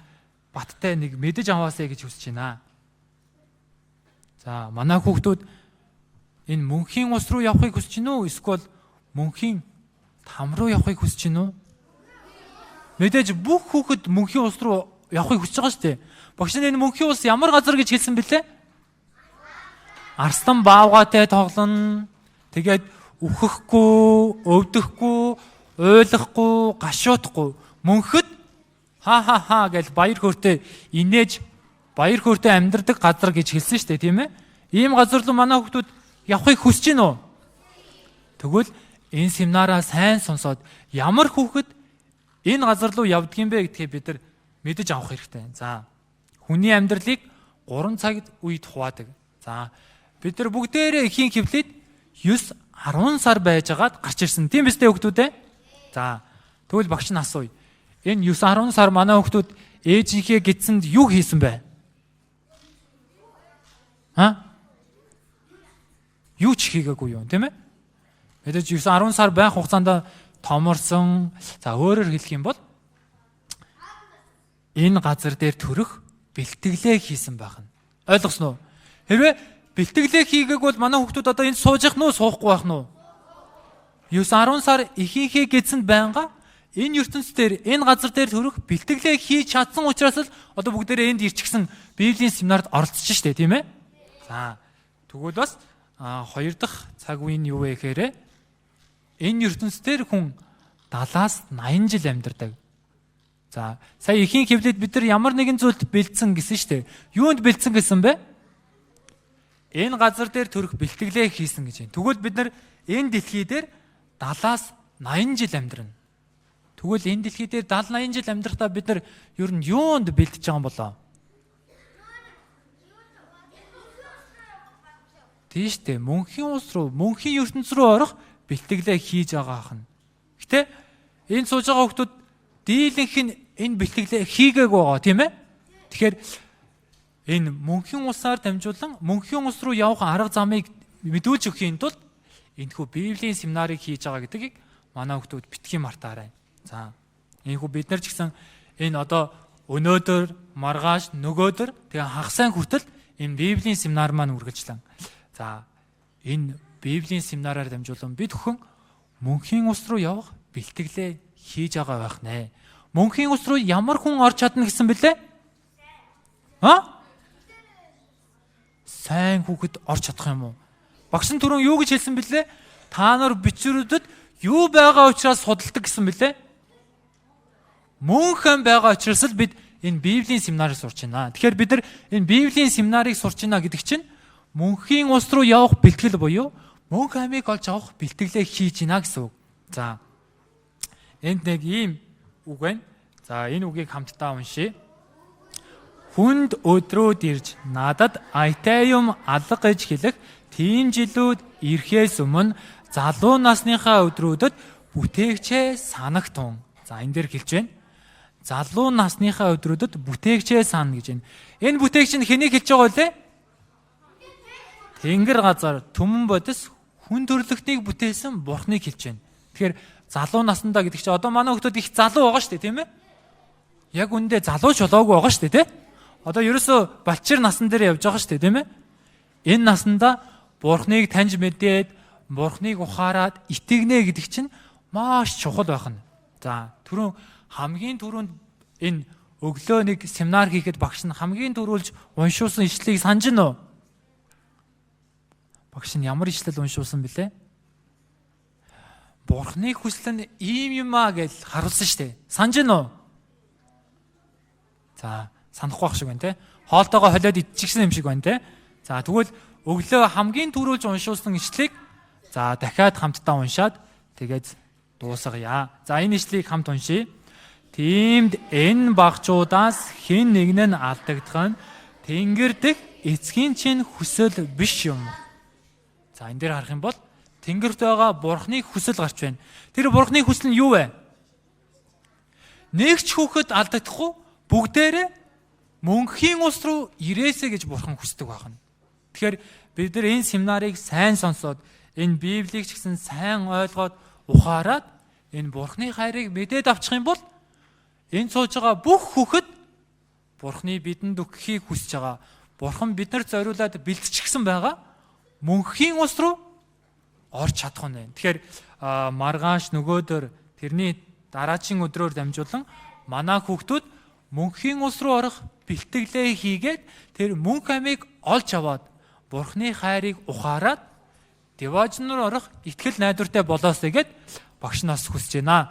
баттай нэг мэдэж аваасай гэж хүсэж байна. За манай хүүхдүүд энэ мөнхийн ус руу явахыг хүсэж байна уу? Эсвэл мөнхийн там руу явахыг хүсэж байна уу? Мэдээж бүх хүүхэд мөнхийн ус руу явахыг хүсэж байгаа шүү дээ. Багш нь энэ мөнхийн ус ямар газар гэж хэлсэн бэлээ? Арслан баавгайтай тоглоно. Тэгээд үхэхгүй, өвдөхгүй, уйлахгүй, гашуудахгүй мөнхөд ха ха ха гэж баяр хөөртэй инээж баяр хөөртэй амьдардаг газар гэж хэлсэн шүү дээ, тийм ээ? Ийм газар руу манай хүүхдүүд явахыг хүсэж байна уу? Тэгвэл энэ семинараа сайн сонсоод ямар хүүхэд энэ газар руу явдаг юм бэ гэдгийг бид нар мэдэж авах хэрэгтэй. За хүний амьдралыг 3 цаг үед хуваадаг. За бид нар бүгдээрээ эхийн хөвлөд 9 10 сар байжгаад гарч ирсэн. Тийм биз дээ хүүхдүүд ээ? За тэгвэл багш нь асууя. Энэ 9 10 сар манай хүүхдүүд ээжийнхээ гидсэнд юу хийсэн бэ? Ха? Юу ч хийгээгүй юу, тийм ээ? Мэдээж 9 10 сар байх хугацаанд томорсон. За өөрөөр хэлэх юм бол энэ газар дээр төрөх бэлтгэлээ хийсэн байх нь. Ойлгосноо? Хэрвээ бэлтгэлээ хийгээг бол манай хүүхдүүд одоо энд сууж явах нь уу, суухгүй байх нь уу? 9 10 сар ихийнхээ гэдэсэнд байнга энэ ертөнц дээр энэ газар дээр төрөх бэлтгэлээ хийж чадсан учраас л одоо бүгдээрээ энд ирчихсэн Библийн семинарт оролцож штэ, тийм ээ? За тэгвэл бас хоёр дахь цаг үе нь юу вэ гэхээр энэ ертөнц дээр хүн 70-аас 80 жил амьдардаг. За сая эхийн хэвлэлд бид нар ямар нэгэн зүйлд бэлдсэн гэсэн штэ. Юунд бэлдсэн гэсэн бэ? Энэ газар дээр төрөх бэлтгэлээ хийсэн гэж байна. Тэгвэл бид нар энэ дэлхий дээр 70-аас 80 жил амьдрна. Тэгвэл энэ дэлхий дээр 70 80 жил амьдрахдаа бид нар ер нь юунд бэлдэж байгаа юм болоо? Тийм штэ. Мөнхийн улс руу, мөнхийн ертөнц рүү орох бэлтгэлээ хийж байгаа хань. Гэтэ энэ сууж байгаа хүмүүс дийлэнх нь энэ бэлтгэлээ хийгээгүй байгаа, тийм ээ? Тэгэхээр энэ мөнхийн улсаар дамжуулан мөнхийн улс руу явах арга замыг мэдүүлж өгөхийн тулд энэхүү Библийн семинарыг хийж байгаа гэдгийг манай хүмүүс битгий мартаарай. За энэхүү бид нар ч гэсэн энэ одоо өнөөдөр, маргааш, нөгөөдөр тэгээ хагас сайн хүртэл энэ Библийн семинар маань үргэлжлэн. За энэ Библийн семинараар дамжуулан бид бүхэн мөнхийн улс руу явах бэлтгэлээ хийж байгаа байх нэ. Мөнхийн улс руу ямар хүн орж чадна гэсэн бэлээ? А? Сайн хүүхэд орж чадах юм уу? Багш нь түрүүн юу гэж хэлсэн бэлээ? Та нар бичвэрүүдэд юу байгаа учраас судалдаг гэсэн бэлээ? Мөнх ам байгаа учраас л бид энэ Библийн семинарыг сурч байна. Тэгэхээр бид нар энэ Библийн семинарыг сурч байна гэдэг чинь мөнхийн улс руу явах бэлтгэл буюу мөнх амийг олж авах бэлтгэлээ хийж байна гэсэн үг. За энд нэг ийм үг байна. За энэ үгийг хамтдаа уншъя. Хүнд өдрүүд ирж надад аятай юм алга гэж хэлэх тийм жилүүд ирэхээс өмнө залуу насныхаа өдрүүдэд бүтээгчээ санагтун. За энэ дээр хэлж байна. Залуу насныхаа өдрүүдэд бүтээгчээ санана гэж байна. Энэ бүтээгч нь хэнийг хэлж байгаа вэ? Тэнгэр газар түмэн бодис хүн төрлөختнийг бүтээсэн Бурхныг хэлж байна. Тэгэхээр залуу насндаа гэдэг чинь одоо манай хүмүүс их залуу байгаа шүү дээ, тийм ээ? Яг үндэ залуу ч болоогүй байгаа шүү дээ, тийм ээ? Одоо ерөөсөө балчир насан дээр явж байгаа шүү дээ, тийм ээ? Энэ насандаа Бурхныг таньж мэдээд, Бурхныг ухаарад итгэнэ гэдэг чинь маш чухал байх нь. За түрүүн хамгийн түрүүнд энэ өглөө нэг семинар хийхэд багш нь хамгийн түрүүлж уншуулсан ишлэлийг санаж гин үү? Багш нь ямар ишлэл уншуулсан бэлээ? Бурхны хүсэл нь ийм юм аа гэж харуулсан шүү дээ. Санаж гин үү? За санахгүй байх шиг байна те. Хоолтойгоо холиод идчихсэн юм шиг байна те. За тэгвэл өглөө хамгийн түрүүлж уншуулсан ишлэлийг за дахиад хамтдаа уншаад тэгээд дуусгая. За энэ ишлэлийг хамт уншъя. Тиймд энэ багчуудаас хэн нэг нь алдагдах нь Тэнгэр дэх эцгийн чинь хүсэл биш юм. За энэ дээр харах юм бол Тэнгэрт байгаа Бурхны хүсэл гарч байна. Тэр Бурхны хүсэл нь юу вэ? Нэг ч хүүхэд алдагдахгүй бүгдээрээ мөнхийн улс руу ирээсэ гэж Бурхан хүсдэг байна. Тэгэхээр бид нар энэ семинарыг сайн сонсоод энэ Библийг ч гэсэн сайн ойлгоод ухаарад энэ Бурхны хайрыг мэдээд авчих юм бол энэ сууж байгаа бүх хүүхэд Бурхны бидэнд өгөхийг хүсэж байгаа. Бурхан биднэрт зориулаад бэлтчихсэн байгаа мөнхийн улс руу орж чадах нь. Тэгэхээр маргааш нөгөөдөр тэрний дараагийн өдрөөр дамжуулан манай хүүхдүүд мөнхийн улс руу орох бэлтгэлээ хийгээд тэр мөнх амийг олж аваад Бурхны хайрыг ухаарад диваажн руу орох итгэл найдвартай болоосэй гэд багш нас хүсэж байна.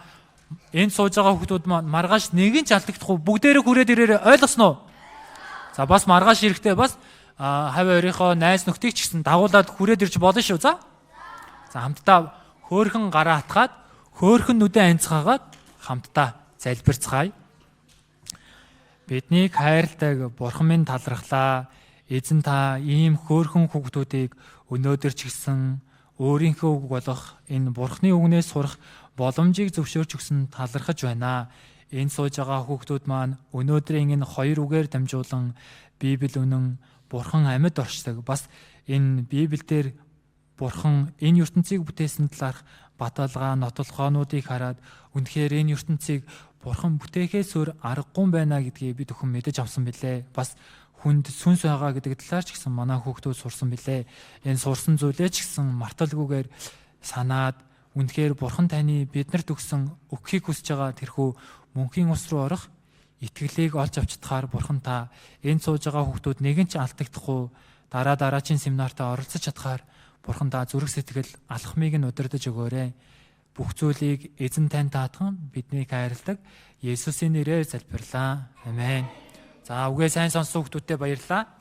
Энд сууж байгаа хүүхдүүд маань маргааш нэгэн ч алдагдахгүй бүгдээрээ хүрээд ирээрээ ойлгосноо уу? За бас маргааш ирэхдээ бас хавь ойрынхоо найз нөхдийг ч гэсэн дагуулад хүрээд ирж болно шүү. За. За хамтдаа хөөхөн гараа атгаад хөөхөн нүдэ анцгаагаад хамтдаа залбирцгаая. Биднийг хайрладаг Бурхан минь талархлаа. Эзэн та ийм хөөхөн хүүхдүүдийг өнөөдөр ч гэсэн өөрийнхөө үг болох энэ Бурханы үгнээс сурах боломжийг зөвшөөрч өгсөн талархаж байна. Энд сууж байгаа хүүхдүүд маань өнөөдрийн энэ хоёр үгээр дамжуулан Библи үнэн Бурхан амьд оршдог. Бас энэ Библиэлд Бурхан энэ ертөнцийг бүтээсэн талаарх баталгаа, нотолгоонуудыг хараад үнэхээр энэ ертөнцийг Бурхан бүтээхээс өөр аргагүй байна гэдгийг бид бүхэн мэдэж авсан билээ. Бас хүнд сүнс байгаа гэдэг талаар ч гэсэн манай хүүхдүүд сурсан билээ. Энэ сурсан зүйлээ ч гэсэн марталгүйгээр санаад үнэхээр Бурхан таны биднэрт өгсөн өгөхийг хүсэж байгаа тэрхүү мөнхийн ус руу орох итгэлийг олж авч чадхаар Бурхан та энэ сууж байгаа хүүхдүүд нэгэн ч алдагдахгүй дараа дараачийн семинартаа оролцож чадхаар Бурхан та зүрх сэтгэл алхмыг нь удирдах өгөөрэй. Бүх зүйлийг эзэн тань таатхан биднийг хайрладаг Есүсийн нэрээр залбирлаа. Амен. За үгээ сайн сонссон хүмүүстээ баярлалаа.